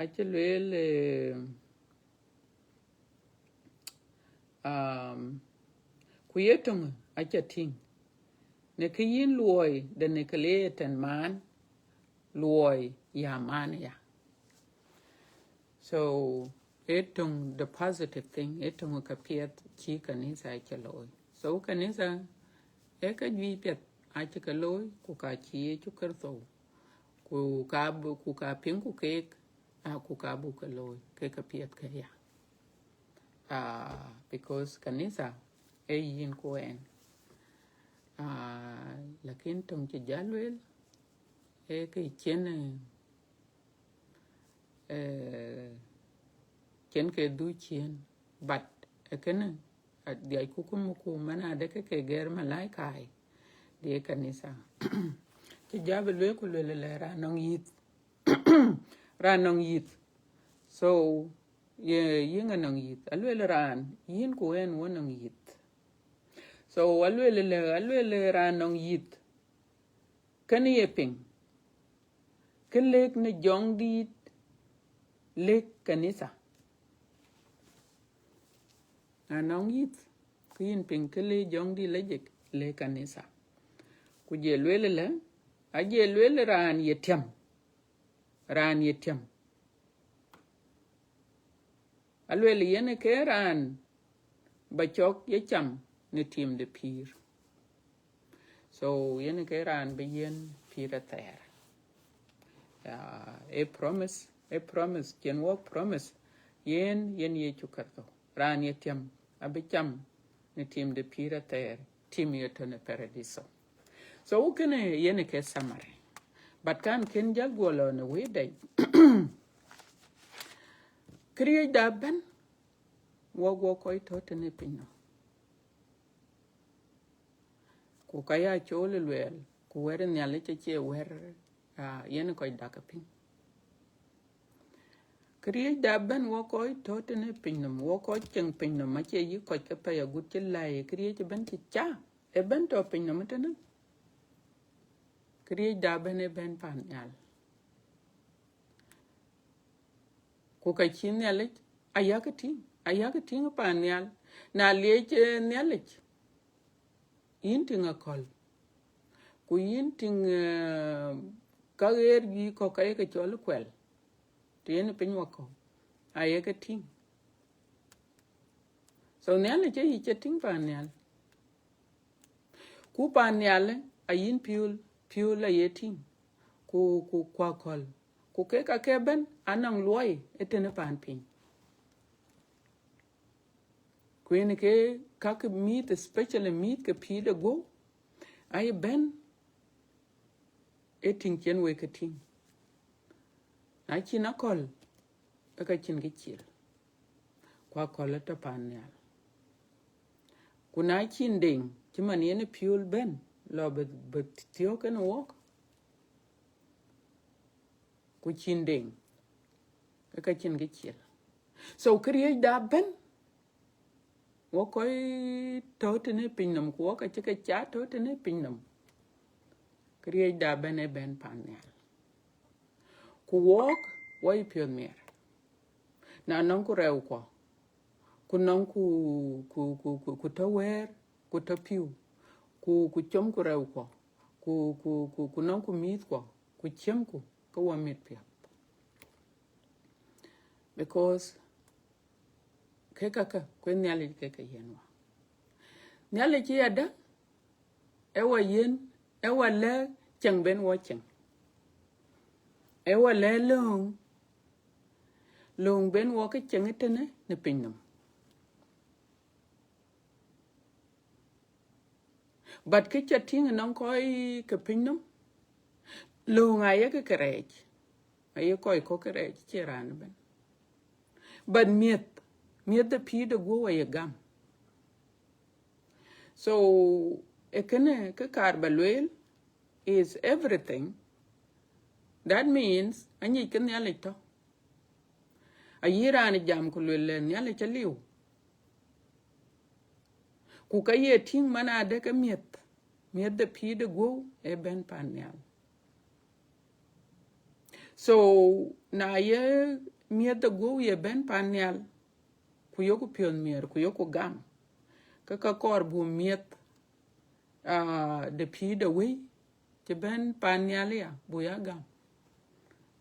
acï lueel, ee, um, ku ye töŋ aca tïŋ. Në kë yïn luɔi de Nicolaitan man, luɔi ya man ya. So, ee töŋ the positive thing, ee töŋ ka piɛth cï kanitha cï looi. So, kanitha ee ka juëc piɛth acï ke looi, ku ka cï Yecu Kërtho, ku ka bï, ku ka piŋ ku keek, aa, ku ka buk ke looi, ke ka piɛth ke ya. Aa, because kanitha ee yïn ku ɛn. Aa, lakin töŋ cï jal lueel, ee kë cïn, ee, ee, cïn ke dhuk ciëën, but ee kënë, aa, dhiac ku kum ku man adë ke ke gɛ̈r malaika ai, de kanitha. Cï jal bï lueel ku lueel lɛ raan nɔŋ yïth. Raan nɔŋ yïth. So, ye, yïn anɔŋ yïth. Aluel raan, yïn ku ɛn wɔ nɔŋ yïth. So, aluel lɛ, aluel raan nɔŋ yïth. Kën ye piŋ. Kë lëk në Jɔŋdït, lëk kanitha. Anɔŋ yïth, kë yïn piŋ kë lëk Jɔŋdït lajik, lëk kanitha. Ku je luel lɛ, aje luel raan ye tiam. Raan ye tiam. Aluel yen ke raan ba cɔk ye cam në tim de pïïr. So, yen ke raan bï yen pïïr athɛɛr. Ya, e promise, e promise, cien wok promise, yen, yen Yecu Kërtho. Raan ye tiam, abï cam në tim de pïïr athɛɛr, tim ye tɔ̈ në Paradiso. So, kënë yen ke summary. But kan kën jal guɔ lɔ në wëëdɛc. Këriëëc da bɛ̈n, wok, wok kɔc tɔ̈ tënë piny nɔm. Ku ka ya cool ë luɛɛl, ku wɛ̈t ë Nhialic acie wɛ̈t, ah, yen kɔc dak ë piŋ. Këriëëcda ëbɛ̈n wɔ kɔc tɔ̈ tënë piny nɔm, wɔ kɔc ceŋ piny nɔm, acie yï kɔc ke pɛ̈i agut cï läi, këriëëc ëbɛ̈n cï ca, ëbɛ̈n tɔ̈ piny nɔm ëtënë. Këriëëcda ëbɛ̈n ë bɛ̈n pan nhial. Ku ka cï Nhialic, ayakë tïŋ, ayakë tïŋ pan nhial. Na liec, eh, Nhialic, yïn tïŋ akɔ̈l, ku yïn tïŋ, eh, ka ɣeer juëc kɔ̈k ka ye ke cɔl kuɛl, të yen piny wakɔ̈u, ayekë tïŋ. So Nhialic aye cï tïŋ pan nhial. Ku pan nhial, ayïn piöl, piöl aye tïŋ, ku, ku, ku akɔ̈l. Ku kek ake bɛ̈n, anɔŋ luɔi ëtënë pan piny. Ku yen ke kakë mïïth, especially mïïth ke pïïr de guɔ̈u, aye bɛ̈n ë tïŋ cïn wek ke tïŋ. Na cïn akɔ̈l, ë ka cïn kë cil. Ku akɔ̈l atɔ̈ pan nhial. Ku na cïn deŋ, cï man yen ë piöl bɛ̈n, lɔ bï, bï thiɔ̈k kenë wɔk, ku cïn deŋ, ë ka cïn kë cil. So këriëëcda ëbɛ̈n, wɔ kɔc tɔ̈ tënë piny nɔm, ku wɔ ka cï ke ca tɔ̈ tënë piny nɔm, këriëëcda ëbɛ̈n ë bɛ̈n pan nhial. Ku wɔk, wɔ ye piɔ̈th miɛr. Na nɔŋku rɛɛukuɔ, ku nɔŋku, ku, ku, ku, ku tɔ̈ wɛ̈ɛ̈r, ku tɔ̈ pïu, ku, ku cɔmku rɛɛukuɔ, ku, ku, ku, ku nɔŋku mïïthkuɔ, ku ciëmku, ke wɔ mit piɔ̈th. Because ke kakë, ku Nhialic ke ke yiɛ̈n wɔ. Nhialic ë yadë, ë wɔ yiɛ̈n, ë wɔ lɛ̈k ceŋ ben wɔ ceŋ. Ë wɔ lɛ̈k lööŋ, lööŋ ben wɔ ke ceŋ ëtënë në piny nɔm. But kë ca tïŋ ënɔŋ kɔc ke piny nɔm, lööŋ ayekë ke rɛɛc, aye kɔc kɔ̈k ke rɛɛc, cie raan ëbɛ̈n. But miëth, miëth de pïïr de guɔ̈u aye gam. So, ë kënë kë kaar ba lueel is everything. That means, anyic ke Nhialic tɔ̈. Ayï raan jam ku lueel lɛ Nhialic aliu. Ku ka ye tïŋ man adë ke miëth, miëth de pïïr de guɔ̈u ë bɛ̈n pan nhial. So, na ye miëth de guɔ̈u ye bɛ̈n pan nhial, ku yoku piɔ̈th miɛr, ku yoku gam, ke ka kɔɔr bu miëth, ah, de pïïr de wëi cï bɛ̈n pan nhial ya, bu ya gam.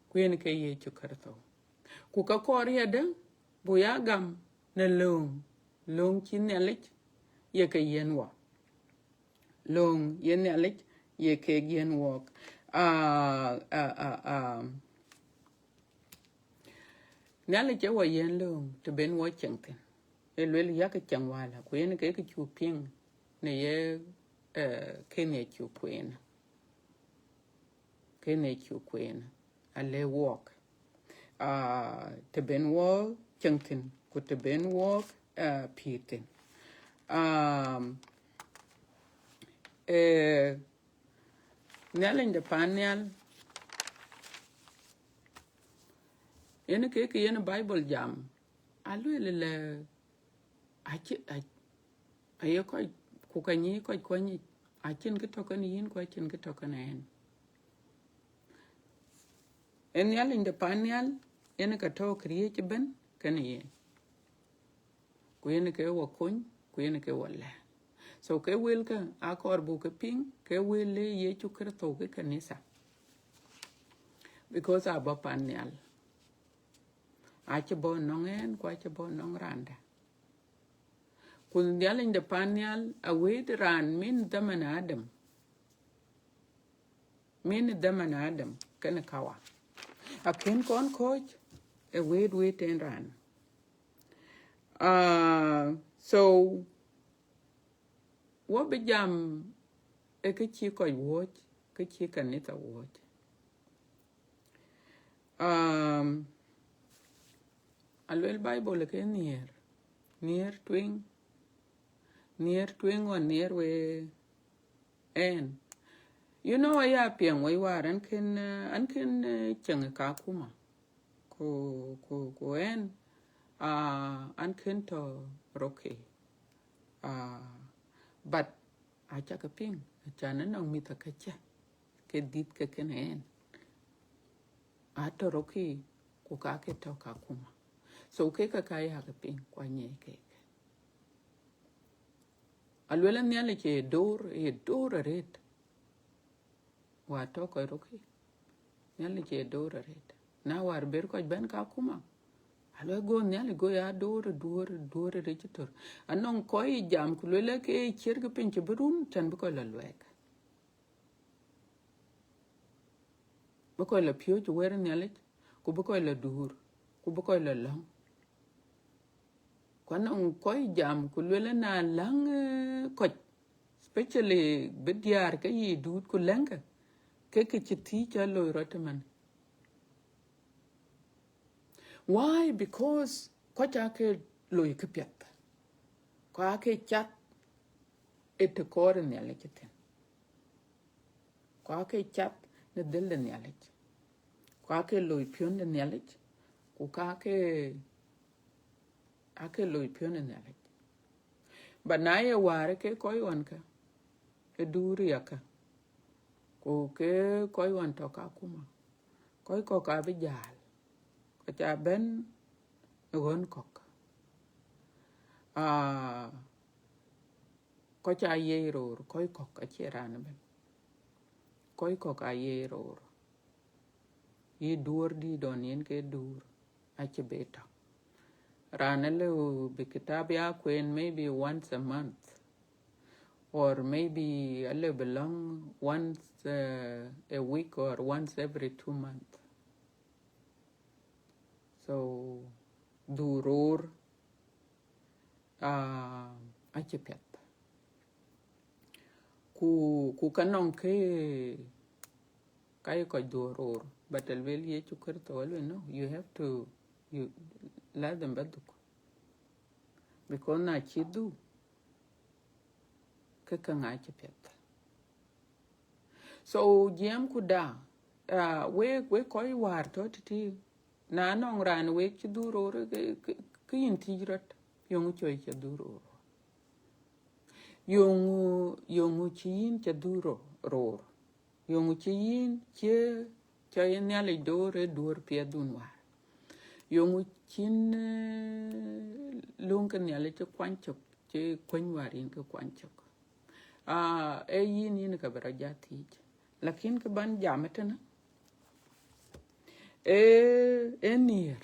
Ku yen ke Yecu Kërtho. Ku ka kɔɔr yadë, bu ya gam në lööŋ, lööŋ cï Nhialic ye ke yiɛ̈n wɔ. Lööŋ ye Nhialic ye kek yiɛ̈n wɔk. Ah, ah, ah, ah. Nhialic ë wɔ yiɛ̈n lööŋ të ben wɔ ceŋ thïn. Ë lueel yakë ceŋ wala, ku yen ke kë cuk piŋ në ye, eh, kën ye cuk kueen. Kën ye cuk kueen. Ale wɔk. Ah, të ben wɔ ceŋ thïn, ku të ben wɔ, ah, pïïr thïn. Ah, eh, Nhialic de pan nhial, yen ke kë yen Bible jam, alueel lɛ, acï, a-, aye kɔc, ku ka nyic kɔc kuɔny yic, acïn kë tɔ̈ kenë yïn, ku acïn kë tɔ̈ kenë ɣɛn. Ë Nhialic de pan nhial, yen ka tɔ̈ këriëëc ëbɛ̈n kenë yen. Ku yen ke wɔ kony, ku yen ke wɔ lɛ̈k. So ke wëlkë akɔɔr buk ke piŋ, ke wël ë Yecu Kërtho ke kanitha. Because abɔ̈ pan nhial. Acï bɔ̈ nɔŋ ɣɛn, ku acï bɔ̈ nɔŋ raan dɛ̈. Ku Nhialic de pan nhial, awëët raan min dhaman Adam. Min dhaman Adam kenë Kawa. Akën kɔn kɔ̈ɔ̈c ë wëët wëët en raan. Ah, so, wɔ bï jam ë kë cï kɔc wuɔ̈c, kë cï kanitha wuɔ̈c. Um, alueel Bible ke nhiëër, nhiëër tueŋ, nhiëër tueŋ ɣɔn nhiëër we Ɛn, you know, aya piɛŋ wei wäär, an kën, eh, an kën, eh, cieŋ ë Kakuma. Ku, ku, ku ɛn, ah, an kën tɔ̈ Rocky. Ah, but acä ke piŋ, acan anɔŋ mïth akëcä, ke dhïth ke kën ɛn. Atɔ̈ Rocky, ku ka ke tɔ̈ Kakuma. So kek ka ka ya ke piŋ, ku anyiɛc kek. Aluel a Nhialic ye door, ye door arëët. Wäär tɔ̈ kɔc Rocky, Nhialic ye door arëët. Na wäär ber kɔc bɛ̈n Kakuma, aluel go Nhialic go ya door, door, door arëët cï tör. Anɔŋ kɔc jam ku luel ke ciɛ̈t ke piny cï bï run, can bï kɔc lɔ luɛɛk. Bï kɔc lɔ piööc wɛ̈t Nhialic, ku bï kɔc lɔ duur, ku bï kɔc lɔ lɔ̈ŋ. Ku anɔŋ kɔc jam ku luel na läŋ, eh, kɔc, especially bï diäär ke yï duut ku läŋkë, ke ke cï thiëc cä loi rɔt ëmën. Why? Because kɔc aake loi këpiɛth, ku aake cath ë të kɔɔr ë Nhialic ë thïn. Ku aake cath në dhël de Nhialic. Ku aake loi piɔ̈n de Nhialic. Ku ka ke, aake loi piɔ̈n de Nhialic. But na ye wäär ke kɔc ɣɔn kä, ë duur yakä. Ku ke kɔc ɣɔn tɔ̈ Kakuma, kɔc kɔ̈k abï jäl. Kɔc abɛ̈n ë ɣɔn kɔ̈k. Ah, kɔc aa yiëc roor, kɔc kɔ̈k acie raan ëbɛ̈n. Kɔc kɔ̈k aa yiëc roor. Yï duɔ̈ɔ̈r dït dɔn yen ke duur, acï be tɔ̈. Raan alëu bï kitap ya kueen maybe once a month, or maybe alëu bï lɔ̈ŋ once, uh, a week or once every two months. So, dhuk roor, ah, acï piɛth. Ku, ku ka nɔŋ ke, ka ye kɔc dhuk roor, but aluel Yecu Kërtho, aluel, no, you have to, you, lazim ba dhuk. Because na cï dhuk, ke käŋ acï piɛth. So, jiɛɛm ku da, ah, wek, wek kɔc wäär tɔ̈ tëtï, na nɔŋ raan wek cï dhuk roor, ke, ke, ke yïn thiëc rɔt, yeŋö cɔi cï dhuk roor? Yeŋö, yeŋö cï yïn cï dhuk ro-, roor? Yeŋö cï yïn cï, cï yïn Nhialic door ë duɔ̈ɔ̈r piɛthdun wäär? Yeŋö cïn, eh, löŋ ke Nhialic cï kuany cök, cï kuany wäär yïn ke kuany cök? Ah, ee yïn, yïn ka bï rɔt ja thiëc. Lakin kë ban jam ëtënë, ee, ee nhiëër.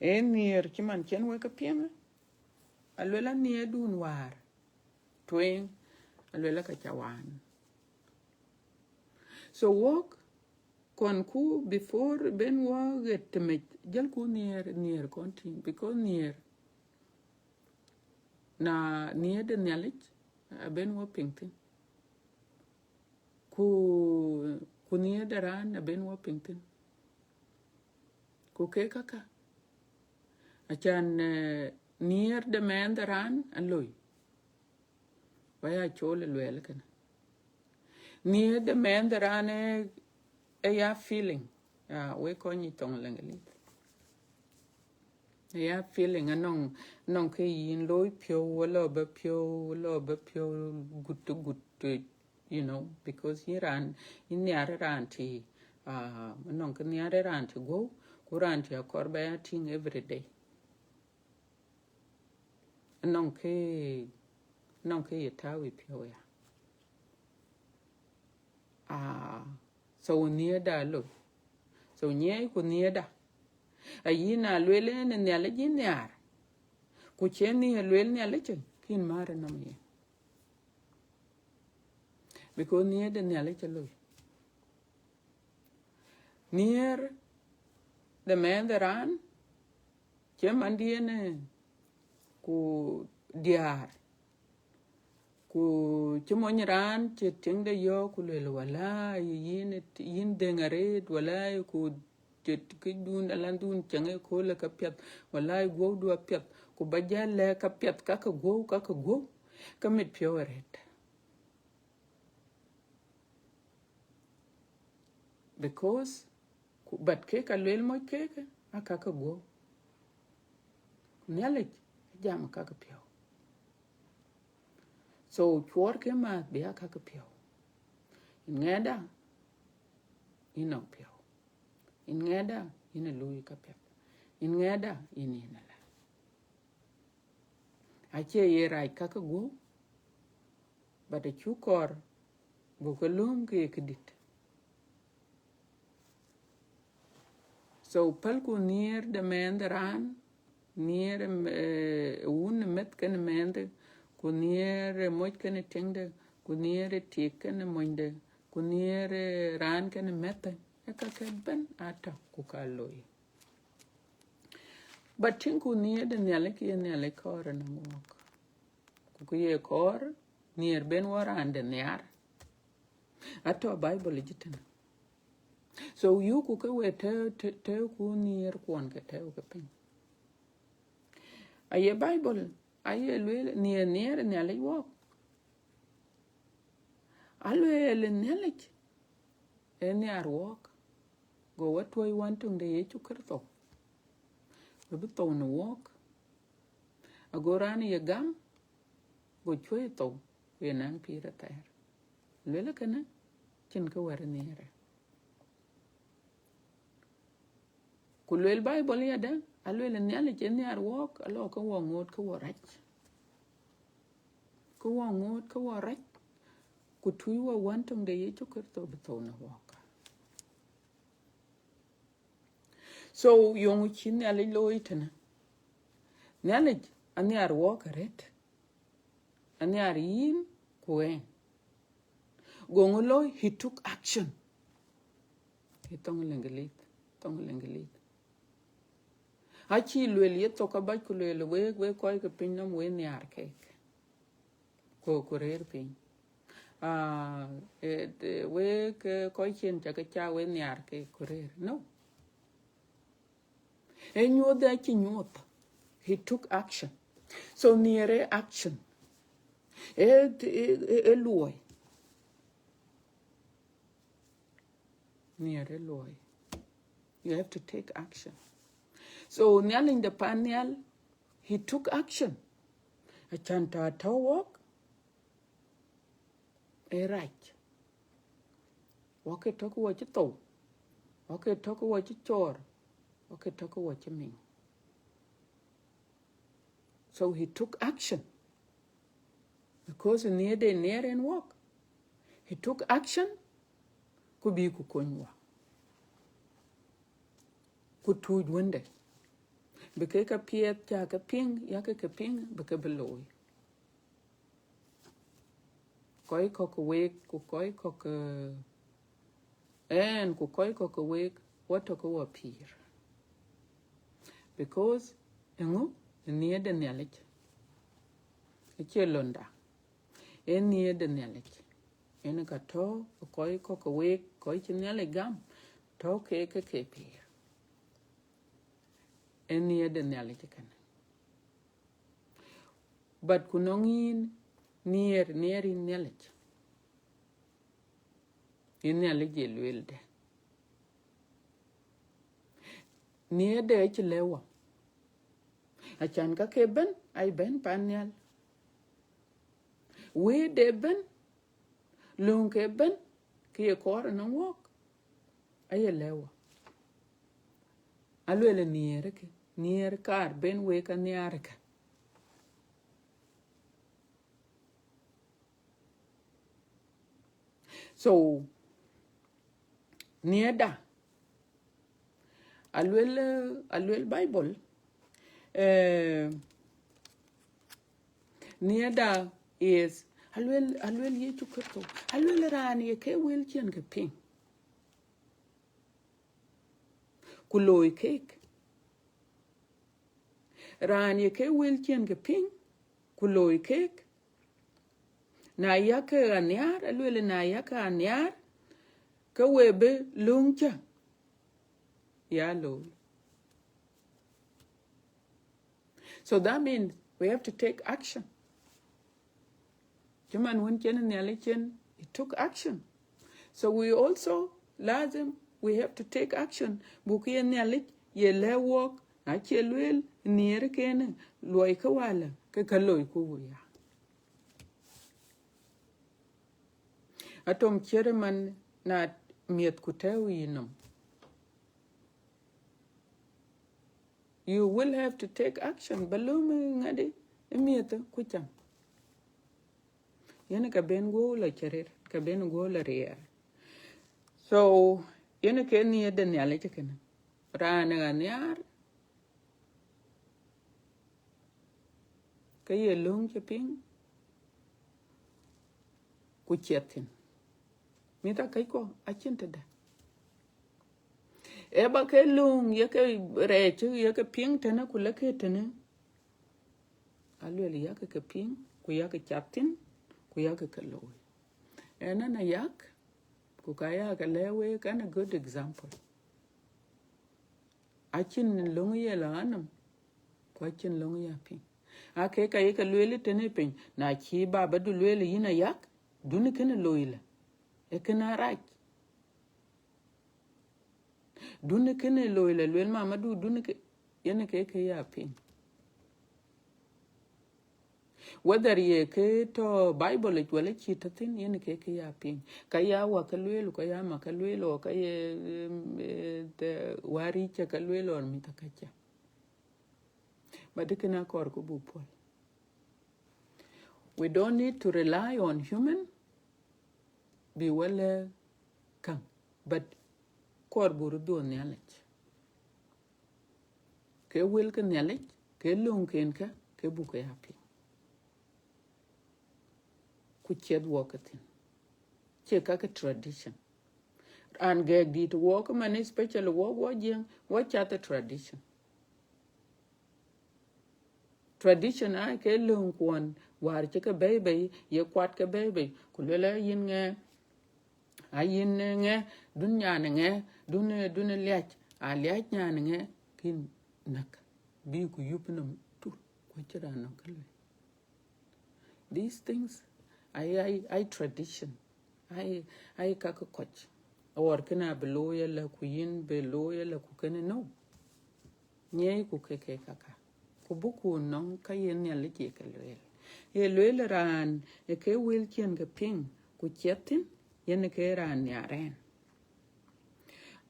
Ee nhiëër cï man cïn wek ke piɛŋë. Aluel a nhiëërdun wäär tueŋ, aluel a ka ca waan. So wok, kɔnku before ben wɔ ɣet tëmec, jälku nhiëër, nhiëër kɔn tïŋ, because nhiëër, na nhiëër de Nhialic, aben wɔ piŋ thïn. Ku, ku nhiëër de raan aben wɔ piŋ thïn. Ku ke kaka, acan, eh, nhiëër de mɛɛn de raan aloi. Ba ya col ë luɛɛl kënë. Nhiëër de mɛɛn de raan ë, ë ya feeling. Ah, wek kɔc nyic thoŋ Leŋgelith. Ë ya feeling anɔŋ, anɔŋ ke yïn looi piɔ̈u, wala ba piɔ̈u, wala ba piɔ̈u gut to gut to, you know, because yïn raan, yïn nhiar raan tï, ah, anɔŋ ke nhiar raan tï guɔ̈u, ku raan tï akɔɔr ba ya tïŋ every day. Anɔŋ ke, anɔŋ ke ye tääu ë piɔ̈u ya. Ah, so nhiëërda loi. So nyiɛɛi ku nhiëërda. Ayï na lueel en ë Nhialic yïn nhiaar, ku cie nhiëër lueel Nhialic, ke yïn määr ënɔm yen. Because nhiëër de Nhialic aloi. Nhiëër de mɛɛn de raan, cie mandiɛn, eh, ku diäär. Ku cï mony raan cï tiŋde yɔ̈ɔ̈k ku lueel, walai, yïn, yïn dhëŋ arëët, walai, ku cï këdun, alandun cieŋ ëköölë ka piɛth, walai, guɔ̈udu apiɛth, ku ba jäl lɛ̈k ka piɛth, ka ke guɔ̈u, ka ke guɔ̈u, ke mit piɔ̈u arëët. Because, ku, but kek ka luel moc kek, aa ka ke guɔ̈p. Ku Nhialic ajam ka ke piɔ̈u. So cuɔɔr ke maath bï aa ka ke piɔ̈u. Yïn ŋɛɛda, yïn nɔŋ piɔ̈u. Yïn ŋɛɛda, yïn ë luui ka piɛth. Yïn ŋɛɛda, yïn, yïn ala. Acie ye rac ka ke guɔ̈p, but acuk kɔɔr buk ke lööm ke ye këdït. So pälku nhiëër de mɛɛnhde raan, nhiëër, eh, wun ë meth kenë mɛɛnhde, ku nhiëër ë moc kenë tiŋde, ku nhiëër ë tik kenë monyde, ku nhiëër ë raan kenë mɛthë, ee ka ke bɛ̈n atɔ̈ ku ka looi. But tïŋku nhiëër de Nhialic, ke ye Nhialic kɔɔr ënɔŋ wɔɔk. Ku kë ye kɔɔr, nhiëër ben wɔ raan de nhiaar, atɔ̈ Bible yic tënë. So yökku ke we tɛ̈-, tɛ̈-, tɛ̈ɛ̈uku nhiëër kuɔn ke tɛ̈ɛ̈u ke piny. Aye Bible, aye lueel nhiëër, nhiëër Nhialic wɔɔk. Alueel Nhialic ee nhiaar wɔɔk, go wɔ tuɔ̈c Wën töŋ de Yecu Kërtho, bï bï thou në wɔɔk. Ago raan ye gam, go cuɔ̈i thou, ku ye naŋ pïïr athɛɛr. Lueel kënë, cïn kë wär nhiëërë. Ku lueel Bible yadë, alueel Nhialic ee nhiaar wɔɔk, alɔ ke wɔ ŋoot ke wɔ rac. Ke wɔ ŋoot ke wɔ rac, ku tuɔ̈c wɔ Wën töŋ de Yecu Kërtho bï thou në wɔɔk. So, yöŋ cï Nhialic looi tënë. Nhialic anhiaar wɔɔk arëët. Anhiaar yïn ku ɣɛn. Go ŋö looi? He took action. Ë thoŋ Lëŋgëlith, thoŋ Lëŋgëlith. Acï lueel ye thok abac ku lueel, wek, wek kɔc ke piny nɔm, we nhiaar keek. Ku, ku rëër piny. Ah, eh, eh, wek, eh, kɔc cïn ca ke ca, we nhiaar keek ku rëër. No. Ee nyuɔɔth acï nyuɔɔth. He took action. So nhiëër ee action. Ee, ee, ee, ee luɔi. Nhiëër ee luɔi. You have to take action. So Nhialic de pan nhial, he took action. Acän tɔ̈ tɔ̈ wɔɔk, ee rac. Wɔ ke tɔ̈ ke wɔ cï thou. Wɔ ke tɔ̈ ke wɔ cï cɔɔr. Wɔ ke tɔ̈ ke wɔ cï miŋ. So he took action. Because nhiëër de nhiëër en wɔɔk. He took action, ku bï ku kony wɔ. Ku tuuc wënde. Bï ke ka piɛth ca ke piŋ, ya ke ke piŋ, bï ke bï looi. Kɔc kɔ̈k ke week, ku kɔc kɔ̈k ke, ɛn, ku kɔc kɔ̈k ke week, wɔ tɔ̈ ke wɔ pïïr. Because, eŋö? Nhiëër de Nhialic. Acie londa. Ee nhiëër de Nhialic. En ka tɔ̈ kɔc kɔ̈k ke week, kɔc cï Nhialic gam, tɔ̈ ke, ke, ke pïïr. Ee nhiëër de Nhialic kënë. But ku nɔŋ yïn nhiëër, nhiëër yïn Nhialic. Yïn Nhialic ye lueel dë. Nhiëër de acï lëu wɔ. Acän ka ke bɛ̈n, ai bɛ̈n pan nhial. Wëëde bɛ̈n, lööŋ ke bɛ̈n, ke ye kɔɔr ënɔŋ wɔɔk, aye lëu wɔ. Alueel nhiëër ke, nhiëër kaar ben wek anhiaar ke. So, nhiëërda, alueel, alueel Bible, eh, nhiëërda is, alueel, alueel Yecu Kërtho, alueel raan ye ke wël ciɛn ke piŋ, ku looi keek. Raan ye ke wël ciɛn ke piŋ, ku looi keek. Na yakë anhiaar, alueel na yakë anhiaar, ke we bï lööŋ cä ya looi. So that means we have to take action. Cï man wën cïn Nhialic cïn, he took action. So we also, lazim, We have to take action. Buk ye Nhialic ye lɛ̈k wɔk, acie lueel nhiëër kënë, luɔi kë walë, ke ka loi ku ya. Atom cït man na miɛth ku tɛ̈ɛ̈u yï nɔm. You will have to take action. Ba lööm ë ŋadï, ë miɛth ku cam. Yen ka ben guɔ la cï rëër, ka ben guɔ la riɛɛr. So, yen ke nhiëër de Nhialic kënë. Raan ë ɣa nhiaar, ke ye löŋ cï piŋ, ku ciɛth thïn. Mïth akëckuɔ acïn tëde. Ee ba ke löŋ ye ke rɛɛc, ye ke piŋ tënë, ku lëk ke tënë. Aluel yak ke piŋ, ku yak ke cath thïn, ku yak ke looi. Ënɔn ayak, ku ka yak ke lɛ̈k wek, an a good example. Acïn löŋ ye la anɔm, ku acïn löŋ ya piŋ. Ake ka ye ke lueel tënë piny, na cï babadu lueel yïn ayak, dun kënë looi la. Ee kënë arac. Dun kënë looi la, lueel mamadu, dun ke, yen ke ke ya piŋ. Whether ye ke tɔ̈ Bible yic wala cï tɔ̈ thïn, yen ke ke ya piŋ. Ka ya wa ke lueel, ka ya ma ke lueel, o ka ye, em, eh, the waric ke lueel, or mïth akëckuɔ. But kënë akɔɔr ku buk puɔl. We don't need to rely on human, bï wala käŋ, but kɔɔr buk röt dhuɔ̈k Nhialic. Ke wël ke Nhialic, ke löŋken kä, ke buk ke ya piŋ. Ku ciɛth wɔk ke thïn. Cie ka ke tradition. An gɛɛk dït wɔk man, especially wɔk wɔ Jiëŋ, wɔ cath ë tradition. Tradition aa ke löŋ kuɔn, wäär cï ke bɛ̈i bei, ye kuat ke bɛ̈i bei, ku luel a yïn ŋɛ, a yïn ŋɛ, dun nyan ŋɛ, dun, dun liac, a liac nyan ŋɛ, kïn näk, bï ku yup nɔm tu, ku cï raan nɔm ke luel. These things, ai, ai, ai tradition, ai, ai ka ke kɔc. Awɔr kënë abï looi ëlä, ku yïn bï looi ëlä, ku kënë, no. Nyiɛɛi ku ke ke kaka. Ku buku nɔŋ ka ye Nhialic ye ke lueel. Ye lueel raan ë ke wël ciɛn ke piŋ, ku ciɛth thïn, yen ke raan nhiaar ɛn.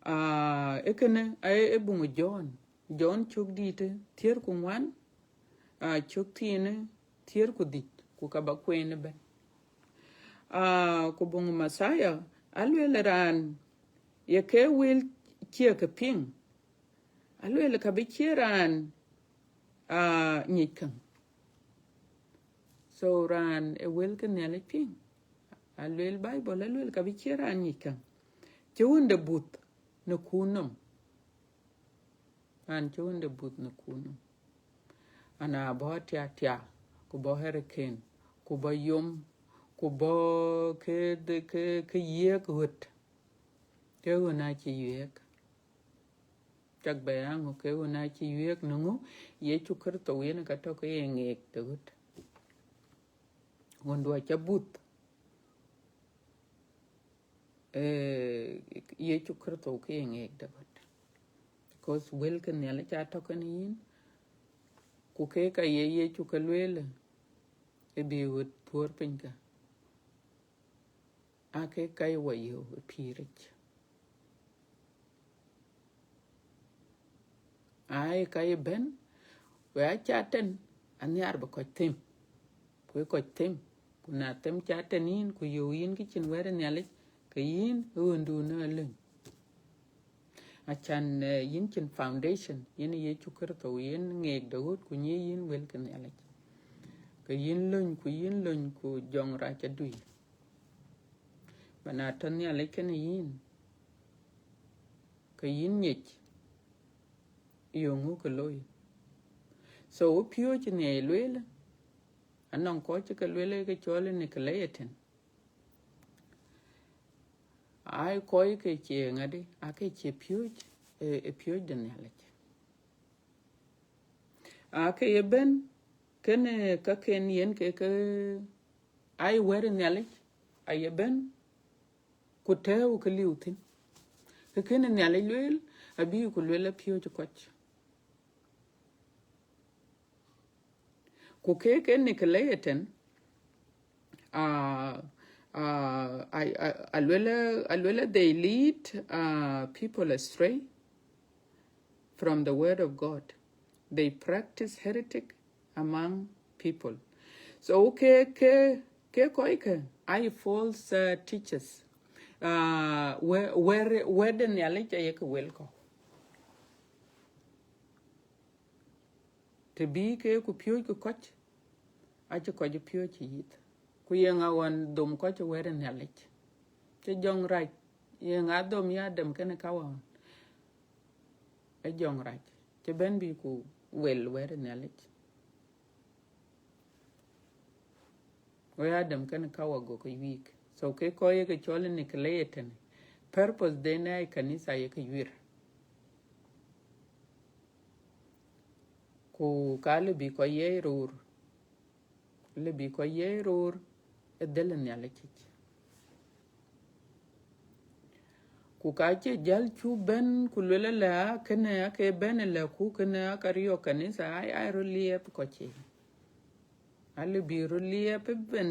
Ah, ë kënë, ë, ë buŋ John. John cök dïïtë, thiëër ku ŋuan, ah, cök thiinë, thiëër ku dhïc, ku ka ba kueen ëbɛ̈n. Ah, ku buŋ Mathayo, alueel raan ye ke wël cië ke piŋ, alueel ka bï cie raan, ah, nyic käŋ. So raan ë wël ke Nhialic piŋ, alueel Bible, alueel ka bï cie raan nyic käŋ. Cï wënde buth në kuur nɔm. Raan cï wënde buth në kuur nɔm. Ana bɔ̈ atiatia, ku bɔ̈ hurricane, ku bɔ̈ yom, ku bɔ̈ ke, ke, ke yiëk ɣöt. Ke ɣön acï yuëëk. Cak bɛ aŋö ke ɣön acï yuëëk në ŋö? Yecu Kërtho yen ka tɔ̈ ke ye ŋeek de ɣöt. Ɣöndu aca buth. Eh, Yecu Kërtho ke ye ŋeek de ɣöt. Because wël ke Nhialic atɔ̈ kenë yïn, ku ke ka ye Yecu ke lueel, ë bï ɣöt thuɔ̈r piny ka. Ake ka ye wa yöök ë pïïric. Ai, ka ye bɛ̈n, we aca tɛn, anhiaar bï kɔc them. Ku ë kɔc them, ku na them ca tɛn yïn, ku yöök yïn kë cïn wɛ̈t ë Nhialic, ke yïn ë ɣöndun ë löny. Acan, eh, yïn cïn foundation, yïn Yecu Kërtho, yïn ŋeek de ɣöt, ku nyiëc yïn wël ke Nhialic. Ke yïn löny, ku yïn löny, ku jɔŋ rac adui. Ba na tɔ̈ Nhialic kenë yïn, ke yïn nyic, yöŋ ŋö ke looi. So, piööc nhiɛɛr lueel, anɔŋ kɔc cï ke lueel ke cɔl Nicolaitans. Ai kɔc ke cie ŋadï, ake cie piööc, ë, ë piööc de Nhialic. Ake ye bɛ̈n, kënë kaken yen ke, ke ai wɛ̈t ë Nhialic, aye bɛ̈n, ku tɛ̈ɛ̈u ke liu thïn. Kënë Nhialic lueel, abï ku lueel apiööc kɔc. Ku ke ke Nicolaitans, uh, uh, I, I, aluel, aluel, they lead, uh, people astray from the word of God. They practice heretic among people. So ke, ke, ke kɔc ke, ai false, uh, teachers. Uh, where, where, where the Nhialic ayek wel kɔ̈u. Të bï ke ku piööc ku kɔc, acï kɔc piööc yith. Ku ye ŋa ɣɔn dhom kɔc wɛ̈t ë Nhialic? Cï jɔŋ rac, ye ŋa dhom ya Adam kënë Kawa ɣɔn? Ë jɔŋ rac. Cï bɛ̈n bï ku wel wɛ̈t ë Nhialic. Wek Adam kënë Kawa gokë weak. So ke kɔc ye ke cɔl Nicolaitans, purpose den ë kanitha ye ke yuir. Ku ka lë bï kɔc ye ror, lë bï kɔc ye ror ë dhël Nhialic yic. Ku ka cï jäl cu bɛ̈n ku luel ëlë, a kënë ake bɛ̈n ëlë, ku kënë aka riɔ̈ɔ̈k kanitha, ai, ai röt liɛɛp kɔc cï. Alë bï röt liɛɛp ëbën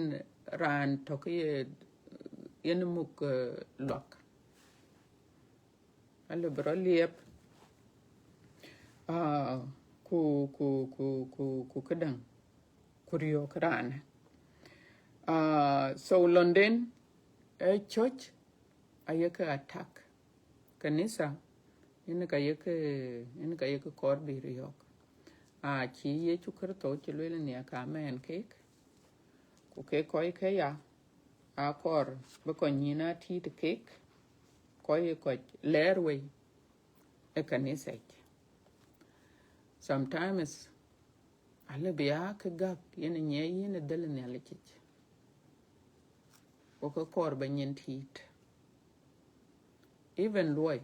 raan tök ye, yen muk, eh, luak. Alë bï röt liɛɛp, ah, ku, ku, ku, ku, ku këdäŋ, ku riɔ̈ɔ̈k raanë. Ah, so London, eh, church, ayeke attack. Kanitha, yen ka yeke, yen ka yeke kɔɔr bï riɔ̈ɔ̈k. Acï Yecu Kërtho cï lueel nia ka mɛɛn keek, ku ke kɔc ke ya, akɔɔr bï kɔc nyïn a tiit keek, kɔc ye kɔc lɛɛr wei ë kanitha yic. Sometimes, alë bï a kë gäk yen nyiɛɛi yïn ë dhël Nhialic yic. Ku ke kɔɔr ba nyin tiit. Even luɔi.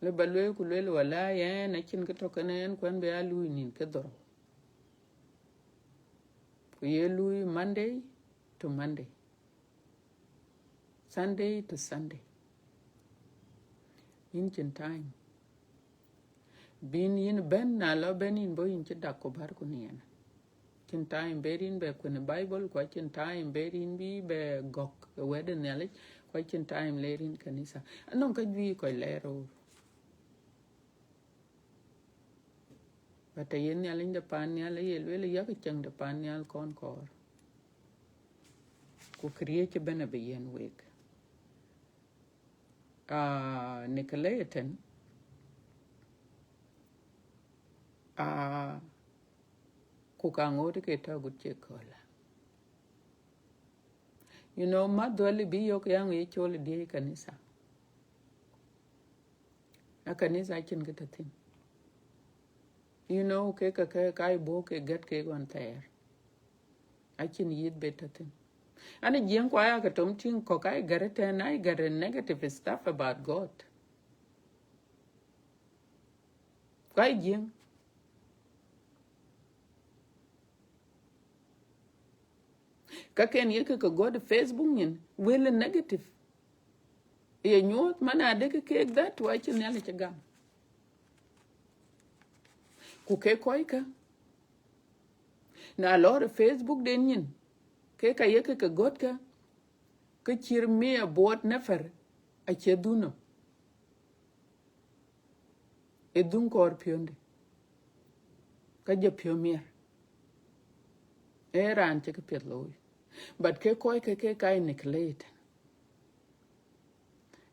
Lë ba lueel ku lueel, wala yɛn acïn kë tɔ̈ kënë ɛn kuɛn bï a luui nïn ke dhorou. Ku ye luui Monday to Monday. Sunday to Sunday. Yïn cïn time. Bïn yïn bɛ̈n, na lɔ bɛ̈n yïn bɔ̈ yïn cï dak ku bär ku niɛn. Cïn time ber yïn bɛ kuën Bible, ku acïn time ber yïn bï bɛ gɔ̈k ë wɛ̈t ë Nhialic, ku acïn time ler yïn kanitha. Anɔŋ ka juëc kɔc lɛɛr ror. But aye Nhialic de pan nhial, aye lueel yak cäŋ de pan nhial kɔn kɔɔr. Ku këriëëc ëbɛ̈n abï yiɛ̈n week. Ah, Nicolaitans, ah, ku ka ŋoot ke tɔ̈ agut cï kööl. You know, ma dhuɔl bï yök yaŋ ye col diëëc kanitha. A kanitha acïn kë tɔ̈ thïn. You know, ke ka, ke ka bɔ̈ ke gät ke ɣɔn thɛɛr. Acïn yith bï tɔ̈ thïn. An ë jiëŋ ku aya ke tom tïŋ kɔ̈k, ai gät ëtɛ̈n, ai gät negative stuff about God. Ku ai jiëŋ. Ka ken ye ke ke gɔ̈t Facebook nyin, wël negative. Ye nyuɔɔth man adek keek that wa cï Nhialic gam. Ku ke kɔc ka, na lɔɔr ë Facebook den nyin, ke ka ye ke ke gɔ̈t ka, ke cïr mia buɔt nafar acie dhuno. Ë dhuŋ kɔɔr piɔ̈nde, ka jɔ piɔ̈u miɛr. Ee raan cï këpiɛth looi. But ke kɔc ke, ke ka ye Nicolaitans.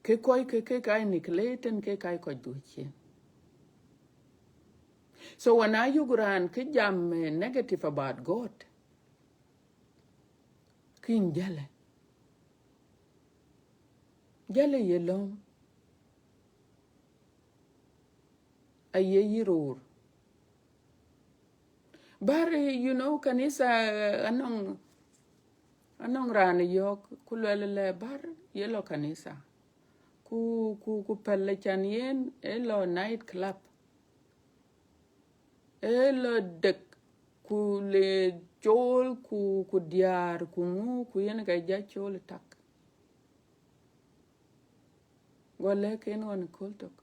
Ke kɔc ke, ke ka ye Nicolaitans, ke ka ye kɔc dhuɔ̈k ciëën. So when a yök raan ke jam, eh, negative about God, kïn jalë. Jalë ye lɔ̈ɔ̈m. Aye yï ror. Bär, you know, kanitha, eh, anɔŋ, anɔŋ raan yɔ̈ɔ̈k ku luɛl lɛ bär ye lɔ kanitha. Ku, ku, ku pɛl ë can yen ë lɔ night club. Ë lɔ dek, ku le col, ku, ku diäär, ku ŋu, ku yen ka ja col tak. Go lɛ̈k en ɣɔn ë kööl tök.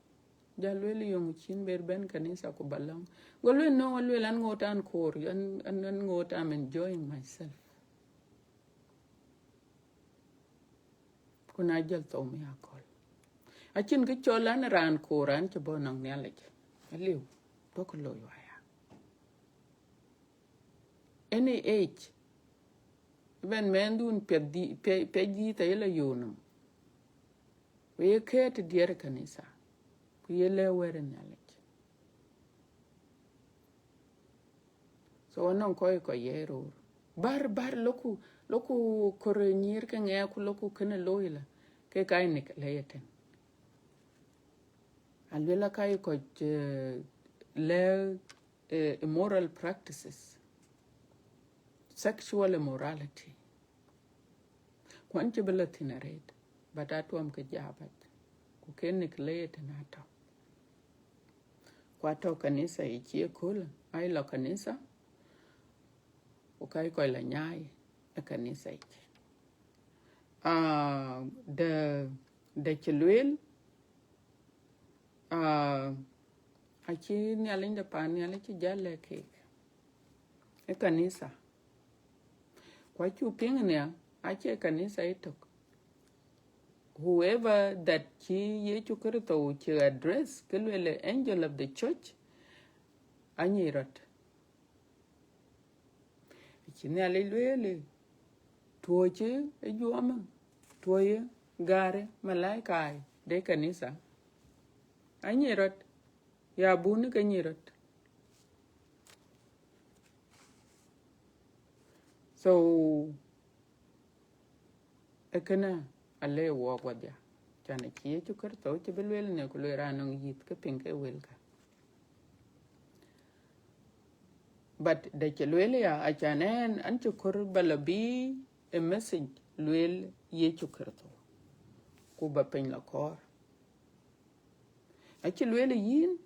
Jal lueel, yöŋ cïn ber bɛ̈n kanitha ku ba lɔ̈ŋ. Go lueel, no, alueel, an ŋoot an koor, an, an, an ŋoot, I'm enjoying myself. Ku na jɔl thou mi akɔ̈l. Acïn kë cɔl an raan koor an cï bɔ̈ nɔŋ Nhialic. Aliu, duɔ̈kkë looi waya. Any age, even mɛnhdun piɛth dhi-, piɛ-, piɛc dhiëth aye la yöök nɔm. Ku ye kɛ̈ɛ̈t diɛɛr ë kanitha. Ku ye lɛ̈k wɛ̈t ë Nhialic. So anɔŋ kɔc kɔc ye roor. Bär, bär, loku, loku kɔɔr nyïïr ke ŋɛk ku loku kënë looi la. Ke ka ye neglect ëtɛ̈n. Alueel aka ye kɔc, eh, lɛ̈k, eh, immoral practices, sexual immorality. Ku an cï bï la thïn arëët, but atuɔm ke jaabac. Ku ke neglect ëtɛ̈n atɔ̈. Ku atɔ̈ kanitha yic ye köölë, aye la kanitha, ku ka ye kɔc la nyaai ë kanitha yic. Ah, dë, dë cï lueel, ah, acï Nhialic de paan Nhialic cï jal lɛ̈k keek ë kanitha. Ku acuk piŋ nia, acie kanitha ëtök. Whoever that cï Yecu Kërtho cï address, ke lueel angel of the church, anyic rɔt. Acï Nhialic lueel, tuɔ̈c ë juɔmë, tuɔ̈c ë gäärë, malaika de kanitha, anyic rɔt, ya bun ke nyic rɔt. So, ë kënë alëu wɔk wadhia. Can acï Yecu Kërtho cï bï lueel në ku lueel raan nɔŋ yïth ke piŋ ke wëlkä. But dë cï lueel ya, acan ɛn, an cï kɔɔr ba la bï ë message lueel Yecu Kërtho, ku ba piny la kɔɔr. Acï lueel yïn,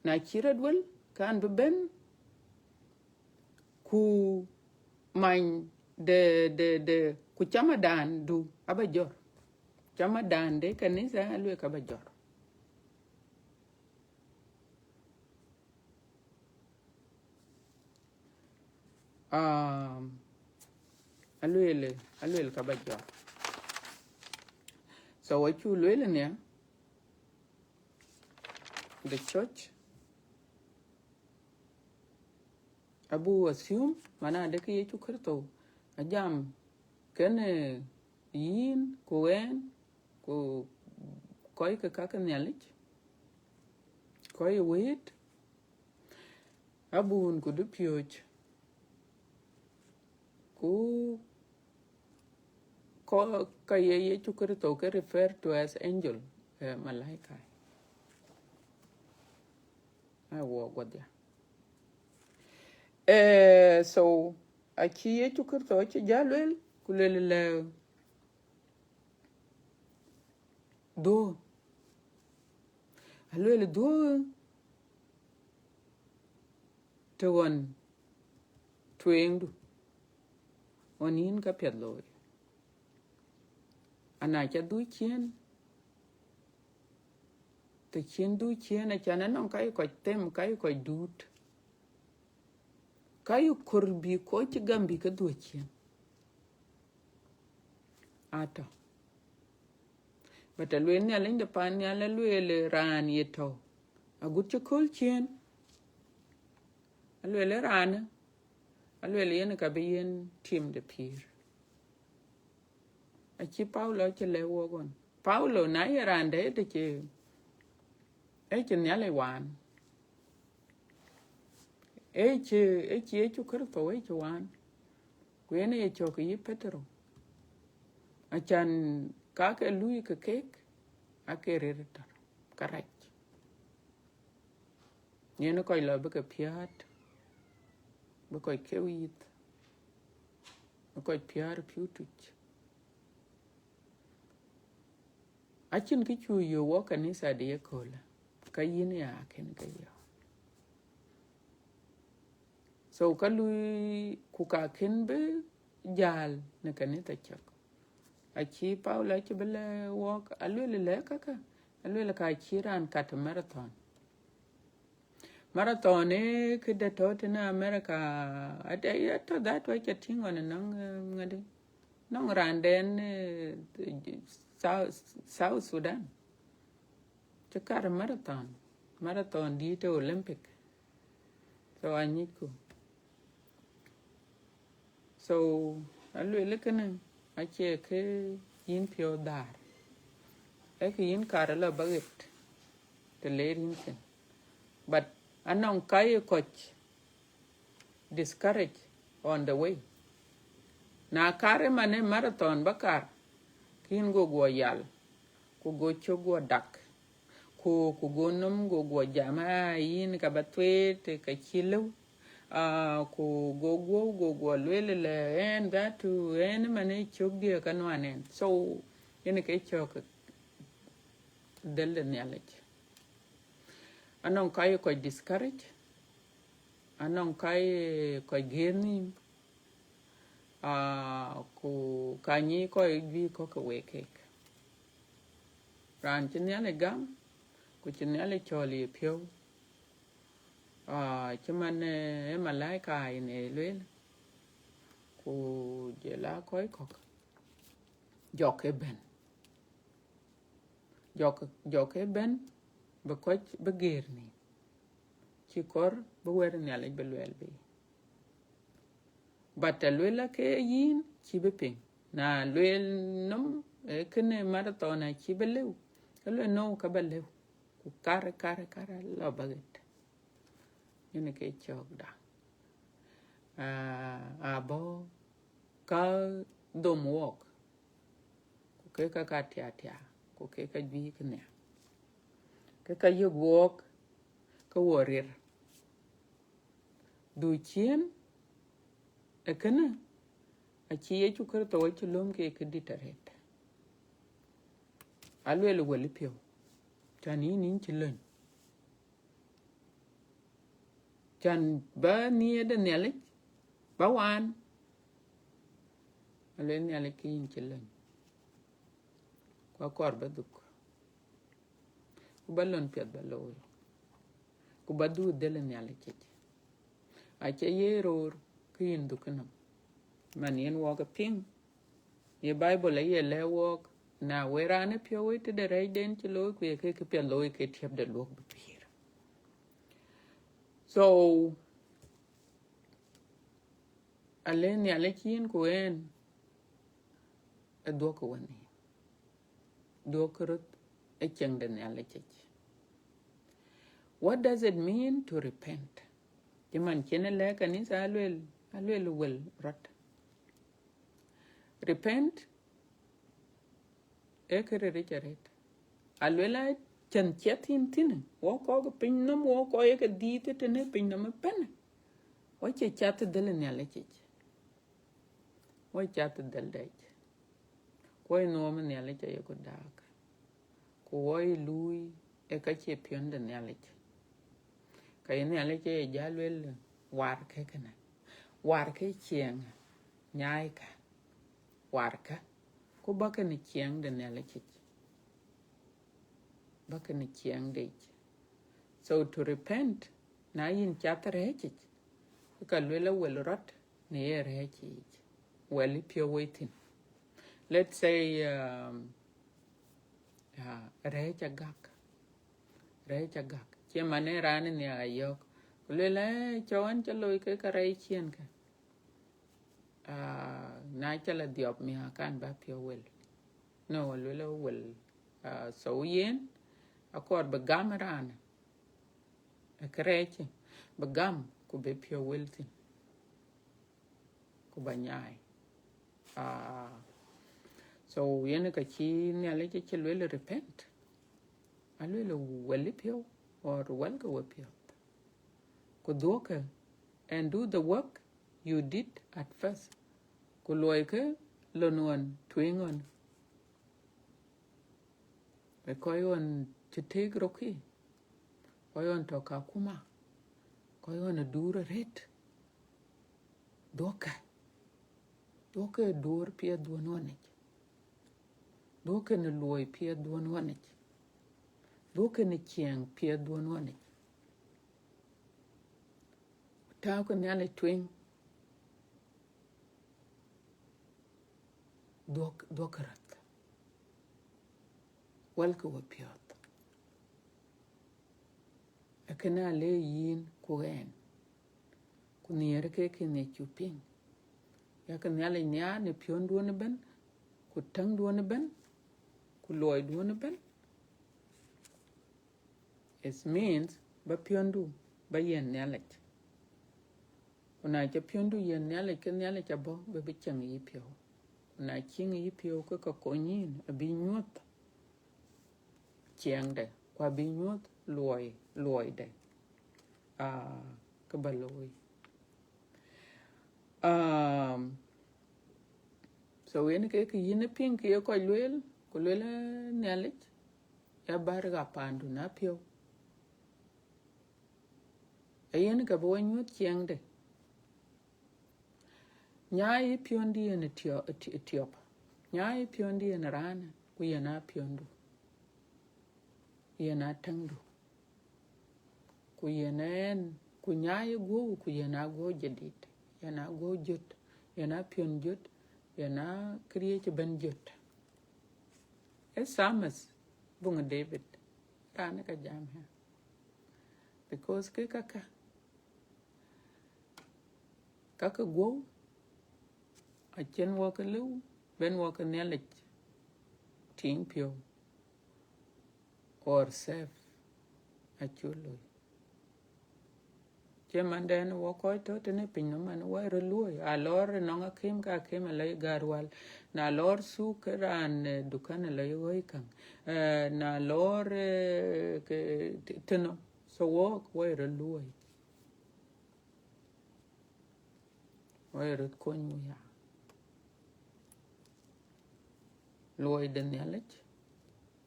na cï rɔt wël, kan bï bɛ̈n, ku many de, de, de, ku camadan du aba jɔr. Camadan de kanitha alueel ka ba jɔr. Um, alueel, alueel ka ba jɔr. So, acuk lueel nia, the church, abuk assume, mana de ke Yecu Kërtho ajam kenë yïn, ku ɛn, ku kɔc ke ka ke Nhialic, kɔc ë wëët, abun ku dupiööc, ku kɔc ka ye Yecu Kërtho ke refer to as angel, eh, malaika. Ai, wɔk wadhia. Eh, so, acï Yecu Kërtho cï jal lueel, ku lueel lɛ, dhuɔ̈k. Alueel dhuɔ̈k të ɣɔn tueŋdu, ɣɔn yïn ka piɛth looi. Ana ca dhuk ciëën, të cïn dhuk ciëën, acan anɔŋ ka ye kɔc them, ka ye kɔc duut, ka ye kɔɔr bï kɔc cï gam bï ke dhuɔ̈k ciëën. Atɔ̈. But alueel Nhialic de paan nhial, alueel raan ye tɔ̈ agut cï kööl ciëën, alueel raanë, alueel yen ka bï yen tim de pïïr. Acï Paulo cï lɛ̈k wɔk ɣɔn. Paulo na ye raan dɛ̈ të cï, ë cï Nhialic waan. Ë cï, ë cï Yecu Kërtho ë cï waan. Ku yen ë ye cɔk yï Petero. Acan ka ke luui ke keek, ake rëër tɔ̈, ka rac. Yen kɔc lɔ bï ke piäät, bï kɔc keu yith, bï kɔc piäät pïu tuc. Acïn kë cuk yök wɔ kanitha de ye köölë, ka yïn ya kën ke yök. So ka lui ku ka kën bï jäl në kanitha cök. Acï Paulo acï bï lɛ̈k wɔk, alueel lɛ̈k käkkä, Aluel ka cï raan kat marathon. Marathon ë këde tɔ̈ tënë America, ade ya tɔ̈ that wa ca tïŋ ɣɔn nɔŋ, eh, ŋadi, nɔŋ raan dɛn, eh, South, South Sudan. Cï kat marathon, marathon dït ë Olympic. So anyicku. So aluel kënë acie kë yïn piɔ̈u dhäär. Ee kë yïn kar la ba ɣet të leer yïn thïn. But anɔŋ ka ye kɔc discourage on the way. Na kar ëmën ë marathon ba kar, kïn go guɔ yal, ku go cök guɔ dak, ku, ku go nɔm go guɔ jam, aa, yïn ka ba thueet, ka cï lëu. Aa, ku go guɔ, go guɔ lueel lɛ, ɛn dhatu, ɛn ëmën ë cök dië ka nuan ɛn. So, yen ke cök dhël de Nhialic. Anɔŋ ka ye kɔc discourage, anɔŋ ka ye kɔc geer nhïïm, aa, ku ka nyic kɔc juëc kɔ̈k ke wek kek. Raan cï Nhialic gam, ku cï Nhialic cɔl ye piɔ̈u, aa, cï man, eh, ë malaika yen ë lueel, ku jɔl a kɔc kɔ̈k, jɔk ëbɛ̈n. Jɔk, jɔk ëbɛ̈n bï kɔc bï geer nhïïm. Cï kɔɔr bï wɛ̈t Nhialic bï luɛɛl bei. But aluel ake yïn cï bï piŋ. Na lueel nɔm, eh, kënë marathon acï bï lëu, ka lueel no ka ba lëu. Ku kar, kar, kar la ba ɣet. Yen ke cökda. Aa, abɔ̈ ka dhom wɔɔk, ku ke ka ka tiatia, ku ke ka juëc kënhial. Ke ka yök wɔɔk ke wɔ riɛr. Dhuk ciëën ë kënë, acï Yecu Kërtho acï lööm ke këdït arëët. Aluel wël piɔ̈u, can yïn yïn cï löny. Can ba nhiëër de Nhialic, ba waan. Aluel Nhialic ke yïn cï löny. Ku akɔɔr ba dhuk. Ku ba lon piɛth ba looi. Ku ba dhuk dhël Nhialic yic. Acie ye roor ke yïn dhuk nɔm. Man yen wɔɔk ë piŋ, ye Bible aye lɛ̈k wɔɔk, na wek raan ë piɔ̈u wei tëde rɛɛcden cï looi, ku ye ke këpiɛth looi ke tiɛp de luɔk bï pïïr. So, ale Nhialic yïn ku en ë dhuɔ̈k wën, dhuɔ̈k röt ë cieŋ de Nhialic yic. What does it mean to repent? Cï man cïn ë lɛ̈k kanitha aluel, aluel wël rɔt. Repent ee kë ril yic arëët. Aluel a cän ciɛth yïn thïn, wɔ kɔc piny nɔm, wɔ kɔc ye ke dhiëth tënë piny nɔm ëbɛ̈n. Wɔ cï cath dhël Nhialic yic. Wɔ cath dhël dɛc. Ku wɔ nuɔɔm Nhialic ayeku daak. Ku wɔ ye luui ë ka cie piɔ̈n de Nhialic. Ka ye Nhialic ë jal luel, warkë kënë. Warkë cieŋ, nyaaikë. Warkë. Ku bäkë në cieŋ de Nhialic yic. Bäkë në cieŋ de yic. So to repent, na yïn cath rɛɛc yic, ka luel a wël rɔt në ye rɛɛc yic. Wël ë piɔ̈u wei thïn. Let's say, um, ah, rɛɛc agak. Rɛɛc agak. Cie man ë raan ë nhiaar ayɔ̈k. Ku luel, eh, cɔk ɣɛn ca looi ke ka rɛɛc ciëën kë. Ah, na ca la dhiɔp miäk kan ba piɔ̈u wël. No, aluel wël. Ah, so yen, akɔɔr bï gam raan. Ë kërɛɛc, bï gam, ku bï piɔ̈u wël thïn. Ku ba nyaai. Ah, so yen ka cï Nhialic cï luel repent. Aluel wël ë piɔ̈u, or wël ke we piɔ̈th. Ku dhuɔ̈kkë, and do the work you did at first. Ku luɔikë lon ɣɔn tueŋ ɣɔn. Ë kɔc ɣɔn cï tëëk rökï, kɔc ɣɔn tɔ̈ Kakuma, kɔc ɣɔn ë duur arëët. Dhuɔ̈kkë, dhuɔ̈kkë ë duur piɛth dhuɔ̈n ɣɔn yic. Dhuɔ̈kkë në luɔi piɛth dhuɔ̈n ɣɔn yic. Duɔ̈kkë në ciɛɛŋ piɛthduɔ̈n ɣɔn yic. Tääukë Nhialic tueŋ. Dhuɔ̈k, dhuɔ̈kkë röth. Wälkë wepiɔ̈ɔ̈th. Ee kënë alëu yïn ku ɣɛn, ku nhiëër ke kë nhiëër cuk piŋ. Yakë Nhialic nhiaar në piɔ̈nduɔ̈n ëbɛ̈n, ku täŋduɔ̈n ëbɛ̈n, ku luɔiduɔ̈n ëbɛ̈n. It means ba piɔ̈ndu ba yiën Nhialic. Ku na ca piɔ̈ndu yiën Nhialic, ke Nhialic abɔ̈ bï bï ciɛɛŋ yïpiɔ̈u. Ku na ciɛɛŋ yïpiɔ̈u, ke ka kony yïn abï nyuɔ̈th ciɛɛŋde, ku abï nyuɔ̈th luɔi, luɔide. Aa, kë ba looi. Um, so yen ke kë yïn ë piŋ kë ye kɔc lueel, ku lueel, eh, Nhialic, ya bär ɣa paandu na piɔ̈u. Ee yen ke bï wa nyuɔ̈th ciɛɛŋde. Nyaai yï piɔ̈ndiɛ̈n ë tio-, ë ti-, ë tiɔp. Nyaai yï piɔ̈ndiɛ̈n ë raanë, ku yen aa piɔ̈ndu. Yen aa täŋdu. Ku yen ë ɣɛn, ku nyaai yï guɔ̈u, ku yen aa guɔ̈u jadid. Yen aa guɔ̈u jöt. Yen aa piɔ̈n jöt. Yen aa këriëëc ëbɛ̈n jöt. Ee Psalmist, buŋ David, raan ë ka jam ë. Because ke kakä, kakä guɔ̈u, acïn wɔ ke lëu bɛ̈n wɔ ke Nhialic tïŋ piɔ̈u or serve, acuk looi. Cï mandɛn wɔ kɔc tɔ̈ tënë pinynhom man wɔ röt luɔ̈i. A lɔɔr nɔŋ akïm, ka akïm alɔ ye gäär wal. Na lɔɔr thuk, ke raan, eh, dukan alɔ ye ɣɔ̈i käŋ. Eh, na lɔɔr, eh, ke t-, tënɔ. So wɔk, wɔ ye röt luɔ̈i. Wɔ ye röt kony wɔ ya. Luɔi de Nhialic,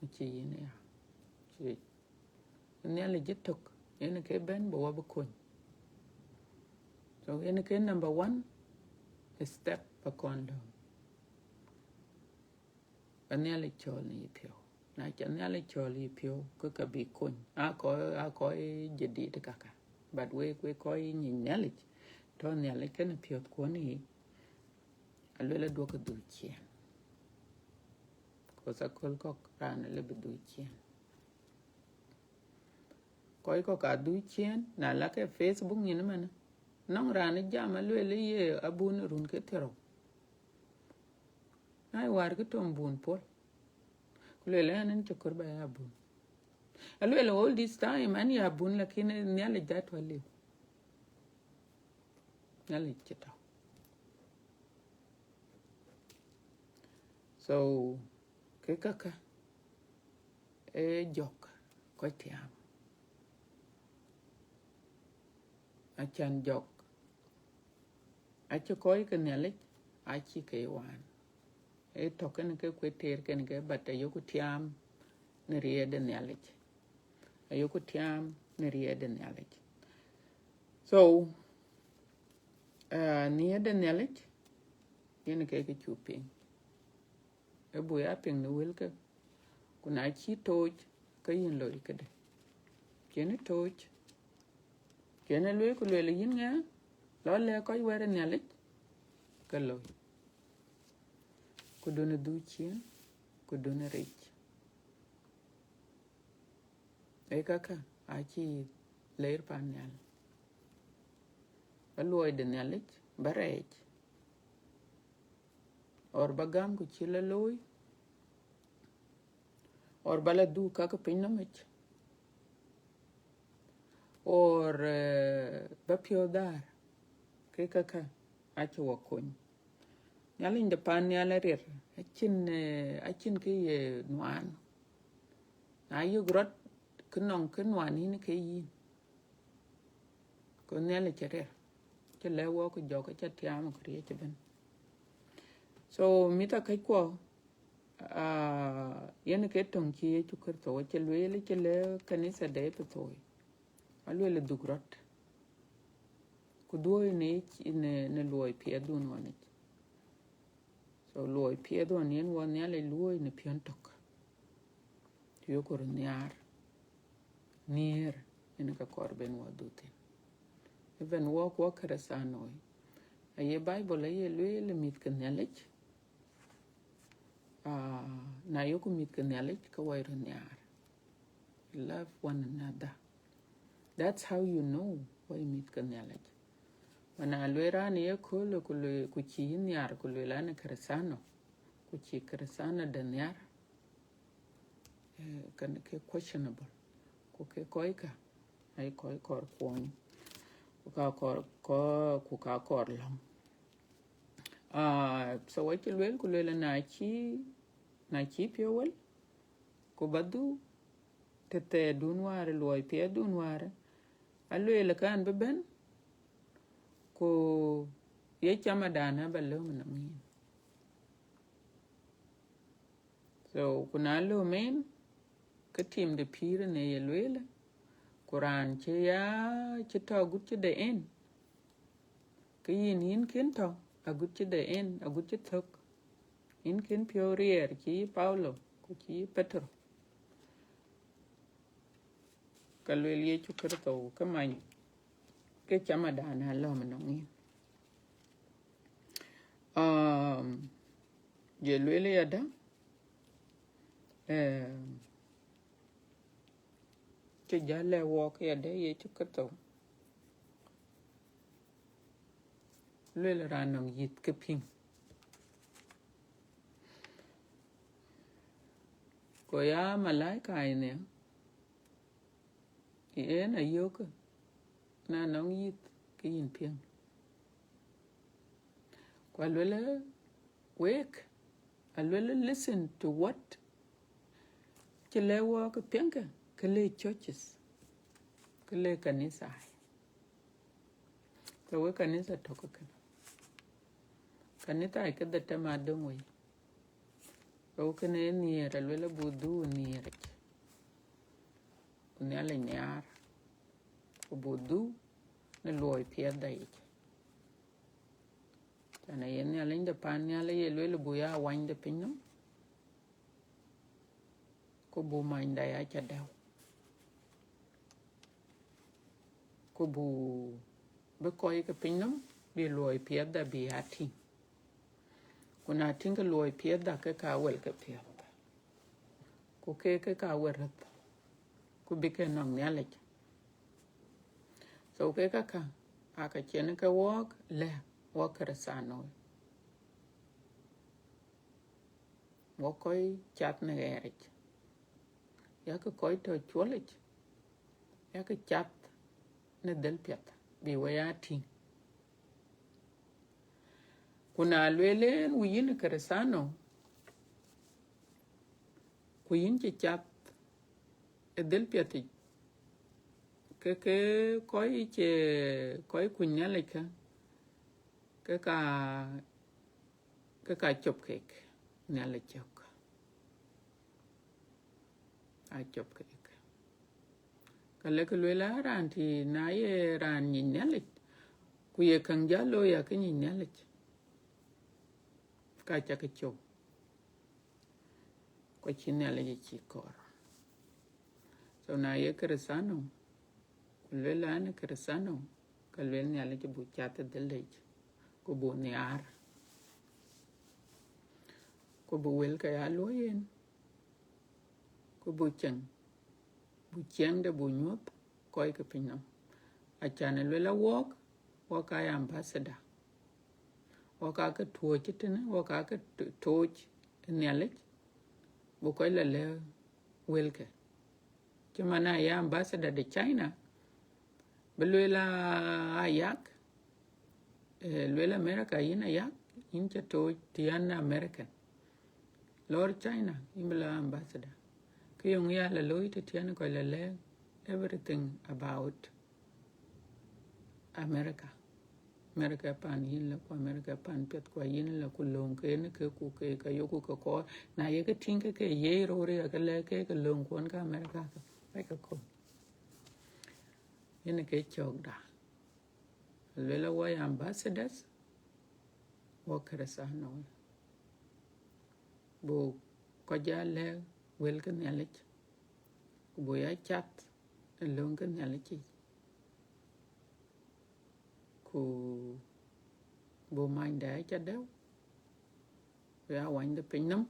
acï yïn ya. Cï Nhialic ë tök, yen ke bɛ̈n bï wɔ bï kony. So yen ke number one step ba kɔn lööm. Ba Nhialic cɔɔl në yïpiɔ̈u. Na ca Nhialic cɔɔl yïpiɔ̈u, ke ka bï kony. Aa kɔc, aa kɔc jadid kakä. But wek, wek kɔc nyic Nhialic, tɔ̈ Nhialic kenë piɔ̈thkuɔn yiic, aluel aduɔ̈kkë dhuk ciëën. Because aköl kɔ̈k raan alëu bï dhuk ciëën. Kɔc kɔ̈k aa dhuk ciëën, na lakë Facebook nyin ëmënë. Nɔŋ raan ë jam aluel ye abun run ke thiërrou. Na ye wäär ke tom bun puɔ̈l. Ku luel ɣɛn, ɣɛn cï kɔɔr ba ya bun. Aluel all this time, ɣɛn ya bun, lakin Nhialic that wa liu. Nhialic cï tɔ̈. So, ke kakä, ee jɔk kɔc tiaam. Acän jɔk. Acï kɔc ke Nhialic, acï ke waan. Ee tɔ̈ kenë ke kuet teer kenë ke, but ayok tiaam në riɛl de Nhialic. Ayok tiaam në riɛl de Nhialic. So, uh, në riɛl de Nhialic, yen ke kë cuk piŋ. Ee buk ya piŋ në wëlkë. Ku na cï tooc, ke yïn loi këde. Cïn tooc. Cïn lueel ku lueel yïn ŋa, lɔ lɛ̈k kɔc wɛ̈t ë Nhialic, ke loi. Ku dun dhuk ciëën, ku dun rec. Ee kakä, acï leer pan nhial. Ba luɔi de Nhialic, ba rɛɛc. Or ba gam ku cï la looi. Or ba la dhuk ka ke pinynhom yic. Or, eh, ba piɔ̈u dhäär. Ke kakä, acï wɔ kony. Nhialic de pan nhial ariɛr, acïn, eh, acïn kë ye nuaan. Na yök rɔt, kë nɔŋ kë nuaan yïn ke yïn. Ku Nhialic cï riɛr, cï lɛ̈k wɔ ku jɔk, cï tiaam ku riɛc ëbɛ̈n. So, mïth akëckuɔ, ah, yen ke töŋ cï Yecu Kërtho acï lueel, cï lɛ̈k kanitha de Epetho. Alueel dhuk rɔt. Ku dhuɔ̈i në, në, në luɔi piɛthdun ɣɔn yic. So, luɔi piɛth ɣɔn yen wɔ Nhialic luɔ̈i në piɔ̈n tök. Të yok röt nhiaar. nhiëër, yen ka kɔɔr ben wɔ dhuk thïn. Even wɔk, wɔk Kërëthänooi, aye Bible aye lueel mïth ke Nhialic. Ah, na yok mïth ke Nhialic, ke wɔ ye röt nhiaar. Love one another. That's how you know wɔ ye mïth ke Nhialic. Wën a lueel raan ye köölë ku lueel, ku cïï nhiaar, ku lueel an, Kërëthäno, ku cïï Kërëthäno de nhiaar, eh, kën ke questionable. Ku ke kɔc kä, aye kɔc kɔɔr kuɔny. Ku ka kɔɔr, kɔɔr, ku ka kɔɔr lɔ̈ŋ. Ah, so wɔ cï lueel, ku lueel, na cï, na cï piɔ̈u wël, ku ba dhuk tëthɛɛrdun wäär, luɔi piɛthdun wäär, alueel, ke ɣɛn bï bɛ̈n, ku ye camadan aba lööm ënɔŋ yïn. So, ku na lööm en, ke tim de pïïr ënë ye lueel, ku raan cï ya, cï tɔ̈ agut cï de en, ke yïn, yïn kën tɔ̈ agut cï de en, agut cï thök. Yïn kën piɔ̈u riɛɛr cï yï Paulo, ku cï yï Petero. Ka lueel Yecu Kërtho, ke many, ke camadan alɔ̈m ënɔŋ yïn. Um, ye lueel yadë, um, cï jäl lɛ̈k wɔk yadë Yecu Kërtho, lueel raan nɔŋ yïth ke piŋ. Ku ya malaika ënë, yen ayökë, na nɔŋ yïth ke yïn piŋ. Ku alueel wek, alueel listen to what cï lɛ̈k wɔk piŋkë, ke le churches, ke le kanitha. Ke wek kanitha tök kënë. Kanitha ke dhetem adöŋ wei. Ke wek kënë nhiëër, alueel abuk dhuk nhiëër yic. Ku Nhialic nhiaar. Ku buk dhuk në luɔi piɛthda yic. Tënë ye Nhialic de pan nhial ye lueel buk ya wany de piny nɔm. Ku buk manyda ya ca dɛ̈u. Ku buk bï kɔc ke piny nɔm bï luɔi piɛthda bï ya tïŋ. Ku na tïŋkë luɔi piɛthda ke ka wël ke piɛth. Ku ke ke ka wël röth. Ku bï ke nɔŋ Nhialic. So ke kakä, aa ka cïn ke wɔk lɛ̈k wɔk Kërëthänooi. Wɔk kɔc cath në ɣɛɛric. Yakë kɔc tɔ̈ cuɔlic. Yakë cath në dhël piɛth. Bï we ya tïŋ. Ku na lueel en, wï yïn Kërëthäno, ku yïn cï cath ë dhël piɛth yic, ke ke kɔc cï, kɔc kuc Nhialic kä, ke ka, ke ka cop kek Nhialic cök. Aa cop kek. Ka lek lueel aa raan tï na ye raan nyic Nhialic, ku ye käŋ jäl looi akë nyic Nhialic, ka cakë cop. Ku acï Nhialic acï kɔɔr. So na ye Kërëthäno, ku lueel an Kërëthäno, ka lueel Nhialic buk cath ë dhël yic, ku buk nhiaar. Ku buk wëlkë ya luɔ̈i yen, ku buk cieŋ, buk ciɛɛŋde buk nyuɔ̈th kɔc ke piny nɔm. Acan ë lueel a wɔk, wɔk aa ambassador. Wɔk aa ke tuɔɔc tënë, wɔk aa ke to-, tooc ë Nhialic, bï kɔc la lɛ̈k wëlkë. Cï man aa ye ambassador de China, bï lueel aa, ayak, eh, lueel America, yïn ayak, yïn ca tooc të yan American. Lɔɔr China, yïn bï la ambassador. Kë yöŋ ya la looi të tiɛn kɔc la lɛ̈k everything about America. America pan yïn la, ku America pan piɛth, ku ayïn la, ku lööŋ ke në ke, ku ke ka yoku ke kɔɔr. Na ye ke tïŋ ke ke ye ror ya ke lɛ̈k ke, ke lööŋ kuɔn ka America ke, ke ke kɔɔr. Yen ke cökda. Lueel a wɔ ambassadors, wɔ Kërëthänooi. Buk kɔc ya lɛ̈k wëlkë Nhialic, ku buk ya cath ë lööŋ ke Nhialic yic, ku buk many de aca dɛ̈u, ku ya wany de pinynhom,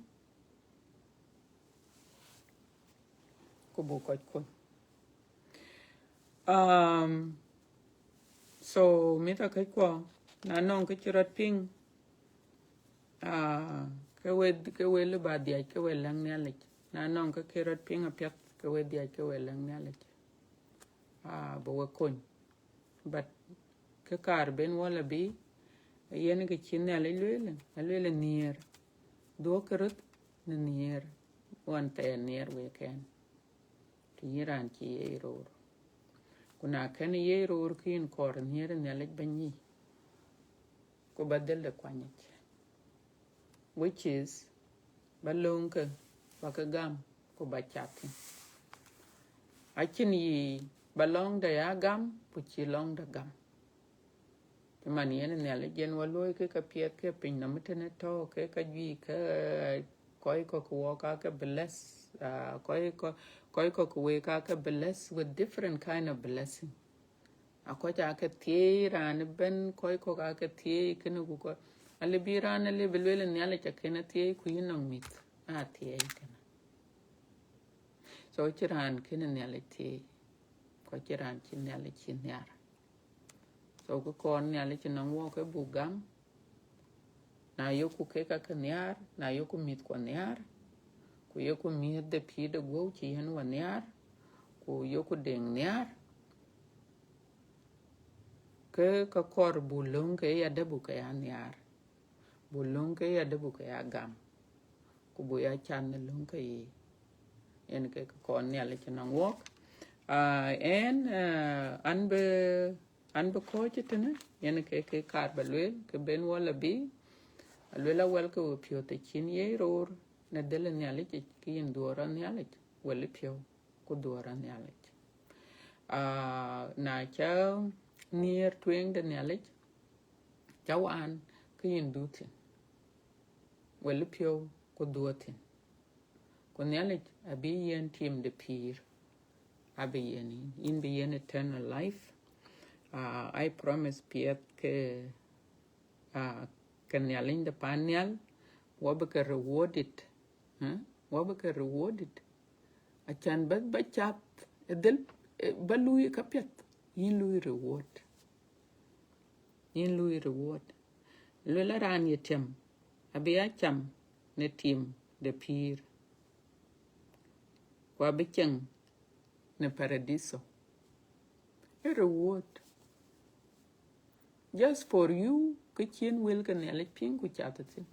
ku buk kɔc kony. Um, so, mïth akëckuɔ, na nɔŋ kë cï rɔt piŋ, ah, ke we, ke we lëu ba dhiac ke we läŋ Nhialic. Na nɔŋ kë cï rɔt piŋ apiɛth, ke we dhiac ke we läŋ Nhialic. Ah, bï we kony. But kë kaar ben wala bï, yen kë cï Nhialic lueel, alueel nhiɛɛr. Dhuɔ̈kkë röt në nhiɛɛr, ɣɔn thɛɛr nhiɛɛr wek ɛn. Të yïn raan cï ye roor. Ku na kën ye roor, ke yïn kɔɔr nhiɛɛr Nhialic Bɛ̈ny yic, ku ba dhël de kuany yic. Which is, ba lööŋkë, ba ke gam, ku ba cath thïn. Acïn yic ba lɔŋde ya gam, ku cïï lɔŋde gam. Cï man yen Nhialic yen wa luɔ̈i ke ka piɛth ke pinynhom tënë tɔ̈, ke ka juëc ke kɔc kɔ̈k wɔ ka ke bless, ah, kɔc kɔ̈k, kɔc kɔ̈k wek ka ke bless with different kind of blessing. A kɔc aa ke thiëëi raan ëbën, kɔc kɔ̈k aa ke thiëëi kënë ku kɔc. Alëu bï raan alëu bï lueel Nhialic akën a thiëëi, ku yïn nɔŋ mïth aa thiëëi kënë. So cï raan kënë Nhialic thiëëi, ku cï raan cï Nhialic cï nhiaar. So kë kɔɔr Nhialic nɔŋ wɔ ke buk gam, na yoku kek ake nhiaar, na yoku mïthkuɔ nhiaar, ku yoku miëth de pïïr de guɔ̈u cï yen wa nhiaar, ku yoku deŋ nhiaar, ke ka kɔɔr bu lööŋ ke ya dë bu ke ya nhiaar, bu lööŋ ke ya dë bu ke ya gam, ku bu ya can në lööŋ ke yiic. Yen ke kë kɔɔr Nhialic nɔŋ wɔk. Ah, ɛn, ah, an bï, an bï kɔ̈ɔ̈c tënë, yen ke, ke kaar ba lueel, ke ben wala bï, alueel awɛl ke we piɔ̈ɔ̈th të cïn ye roor, në dhël Nhialic yic, ke yïn dhuɔɔr rɔt Nhialic, wël piɔ̈u, ku dhuɔɔr rɔt Nhialic. Ah, na ca nhiɛɛr tueŋ de Nhialic, ca waan, ke yïn dhuk thïn, wël piɔ̈u, ku dhuɔɔr thïn. Ku Nhialic abï yiɛ̈n tim de pïïr, abï yiɛ̈n yïn, yïn bï yiɛ̈n eternal life. Ah, I promise piɛth ke, ah, ke Nhialic de pan nhial, wɔ bï ke rewarded, eh? Wɔ bï ke rewarded. Acän bä, bä cath ë dhël, eh, bä luui ka piɛth, yïn luui reward. Yïn luui reward. Lueel a raan ye tiam, abï ya cam në tim de pïïr, ku abï ceŋ në Paradiso. A reward. Just for you, kë cïn wël ke Nhialic piŋ ku cath thïn.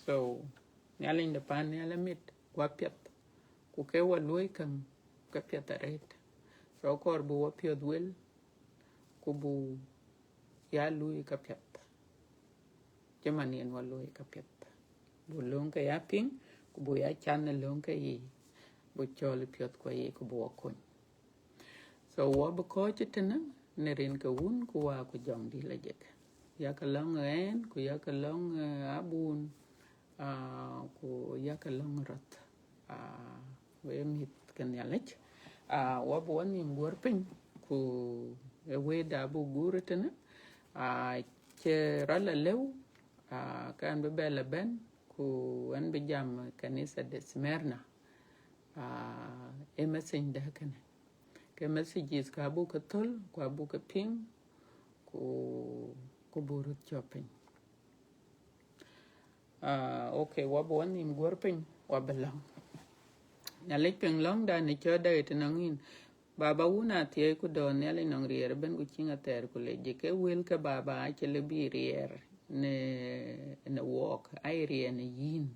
So, Nhialic de pan nhial amit, wa piɛth, ku ke wa luɔi käŋ, ke piɛth arëët. So, kɔɔr bu wa piɔ̈ɔ̈th wël, ku bu ya luui ka piɛth. Cï man yen wa luɔi ka piɛth. Bu lööŋ ke ya piŋ, ku bu ya can në lööŋ ke yiic, bu cɔl piɔ̈ɔ̈th kua yiic, ku bu wa kony. So, wa bï kɔ̈ɔ̈c tënë, në rin ke Wun, ku Wä, ku Jɔŋdït la jek. Yakë lɔŋ ɣɛn, ku yakë lɔŋ, eh, abun, ah, ku yakë lɔŋ rɔth. Ah, we mïth ke Nhialic. Ah, wa bï wa nïïm guɔ̈r piny, ku ë wëëtda buk guur tënë, ah, cï rɔt la lëu, ah, ke an bï bɛ la bɛ̈n, ku an bï jam kanitha de Smyrna. Ah, ë message dɛ̈ kënë. Ke messages ka buk ke thöl, ku abuk ke piŋ, ku, ku buk röt cɔp piny. Ah, okay, wa bï wa nïïm guɔ̈r piny, wa bï lɔ̈ŋ. Nhialic piŋ lɔ̈ŋda në cɔ̈ɔ̈tda ë tënɔŋ yïn. Baba, Wun, Athiɛɛi ku Dɔ̈ɔ̈r, Nhialic nɔŋ riɛɛr ëbën ku ciëŋ athɛɛr ku lec, jëkë wël ke Baba acï lëu bï riɛɛr në, në wɔɔk, ai riɛɛr në yïn.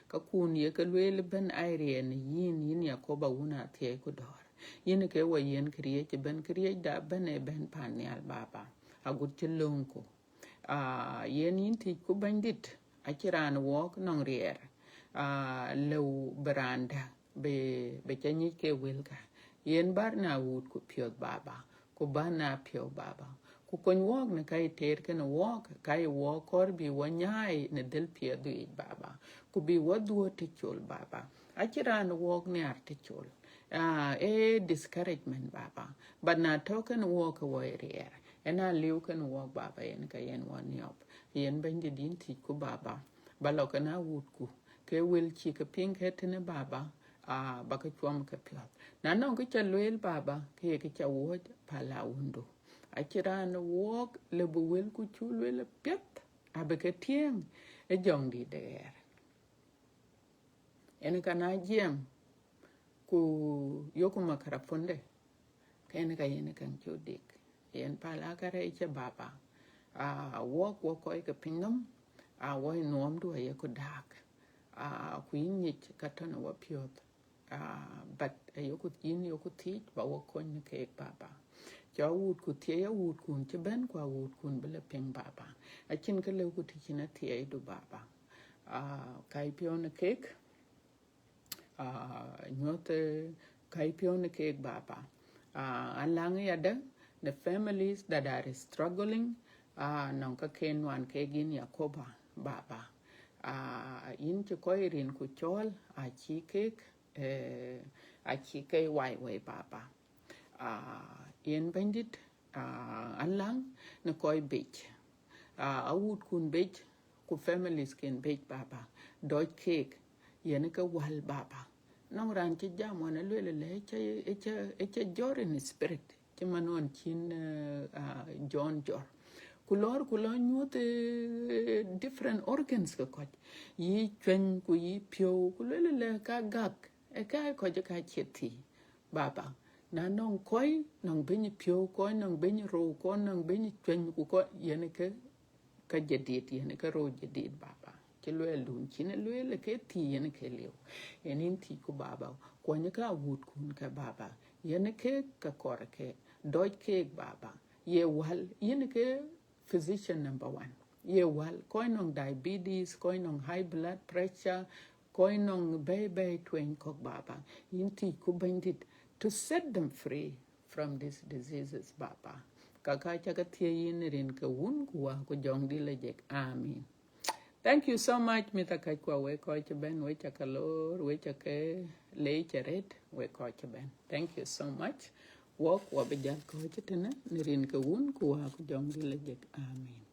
Ka kun ye ke lueel ëbën ai riɛɛr në yïn, yïn Yakoba, Wun, Athiɛɛi ku Dɔ̈ɔ̈r. Yïn ke wa yiɛ̈n këriëëc ëbën, këriëëcda ëbën ë bɛ̈n pan nhial, Baba, agut cï lööŋku. Ah, yen yïn thiëcku Bɛ̈nydït, acïn raan wɔɔk nɔŋ riɛɛr, ah, lëu bï raan dɛ̈ bï, bï ca nyic ke wëlkä. Yen bär në awuut ku piɔ̈ɔ̈th, Baba, ku bär në apiɔ̈u, Baba, ku Ku kony wɔɔk në ka ye teer kenë wɔɔk, ka ye wɔɔk kɔɔr bï wɔ nyaai në dhël piɛth yic, Baba. Ku bï wɔ dhuɔ̈t të col, Baba. Acïn raan wɔɔk nhiaar të col. Ah, ee discouragement, Baba. But na tɔ̈ kenë wɔɔk ke wɔ ye riɛɛr, yen aliu kenë wɔɔk, Baba, yen ka yen wɔ niɔp. Yen Bɛ̈nydït, yïn thiëcku, Baba. Ba lɔ kenë awutku, ke wël cï ke piŋ ke tënë, Baba, ah, ba ke cuɔm ke piɔ̈ɔ̈th. Na nɔŋ kë ca lueel, Baba, ke ye kë ca wuɔ̈c päl awundu. Acïn raan wɔɔk lëu bï wëlku cuk lueel piɛth abï ke tiëëŋ ë Jɔŋdït de ɣɛɛr. Yen ka na jiɛɛm, ku yökku microphone de, ke yen ka yen käŋ cuk dik. Yen päl aa kärɛc cï, Baba. Ah, wɔɔk, wɔɔk kɔc ke pinynhom, ah, wɔɔk nuɔɔmdu ayeku dääk. Ah, ku yïn ŋic ka tɔ̈ në wɔ piɔ̈ɔ̈th. Ah, but ayökku, yïn yökku thiëc ba wɔ kony në keek, Baba. Cɔk awutku thiëc, awutkun cï bɛ̈n, ku awutkun bï lɔ piŋ, Baba. Acïn kë lëuku të cïn athiɛɛidu, Baba. Ah, kac piɔ̈u në keek, ah, nyuɔ̈th, eh, kac piɔ̈u në keek, Baba. Ah, aläŋ yadë në families that are struggling, ah, nɔŋ ka ke nuan kek yïn Yakoba, Baba. Ah, yïn cï kɔc rinku cɔɔl, acï kek, eh, acï ke wai wei, Baba. Ah, yen Bɛ̈nydït, ah, aläŋ në kɔc bec. Ah, awutkun bec, ku families ken bec, Baba. Dɔc keek, yen ke wäl, Baba. Nɔŋ raan cï jam ɣɔn ë lueel ëlë, ë ca, ë ca, ë ca jɔr in spirit, cï man ɣɔn cïn, eh, ah, John jɔr. Ku lɔɔr, ku lɔ nyuɔ̈th, eh, different organs ke kɔc. Yï cuɛny, ku yï piɔ̈u, ku lueel ëlë ka gak, ë ka kɔc ka cie thii, Baba. Na nɔŋ kɔc nɔŋ bɛ̈ny piɔ̈u, kɔc nɔŋ bɛ̈ny rou, kɔc nɔŋ bɛ̈ny cuɛny, ku kɔc yen ke ka jadid, yen ke rou jadid, Baba. Cï luɛɛldun cïn ë lueel ke thii yen ke liu. Yen yïn thiëcku, Baba. Kuɔny ke awutkun ke, Baba. Yen ke ke kɔɔr ke. Dɔc keek, Baba. Ye wäl, yïn ke physician number one. Ye wäl, kɔc nɔŋ diabetes, kɔc nɔŋ high blood pressure, kɔc nɔŋ bɛ̈i bɛ̈i tueny kɔ̈k, Baba. Yïn thiëcku, Bɛ̈nydït, to set them free from these diseases, Baba. Ka ka ca ke thiëc yïn rin ke Wun ku Wä ku Jɔŋdït lajik. Amen. Thank you so much, Mister Kachkua, wek kɔc cï bɛ̈n, wek ca ke lor, wek ca ke leec arët, wek kɔc cï bɛ̈n. Thank you so much. Wɔk, wɔ bï jäl kɔ̈ɔ̈c tënë, në rin ke Wun ku Wä ku Jɔŋdït lajik. Amen.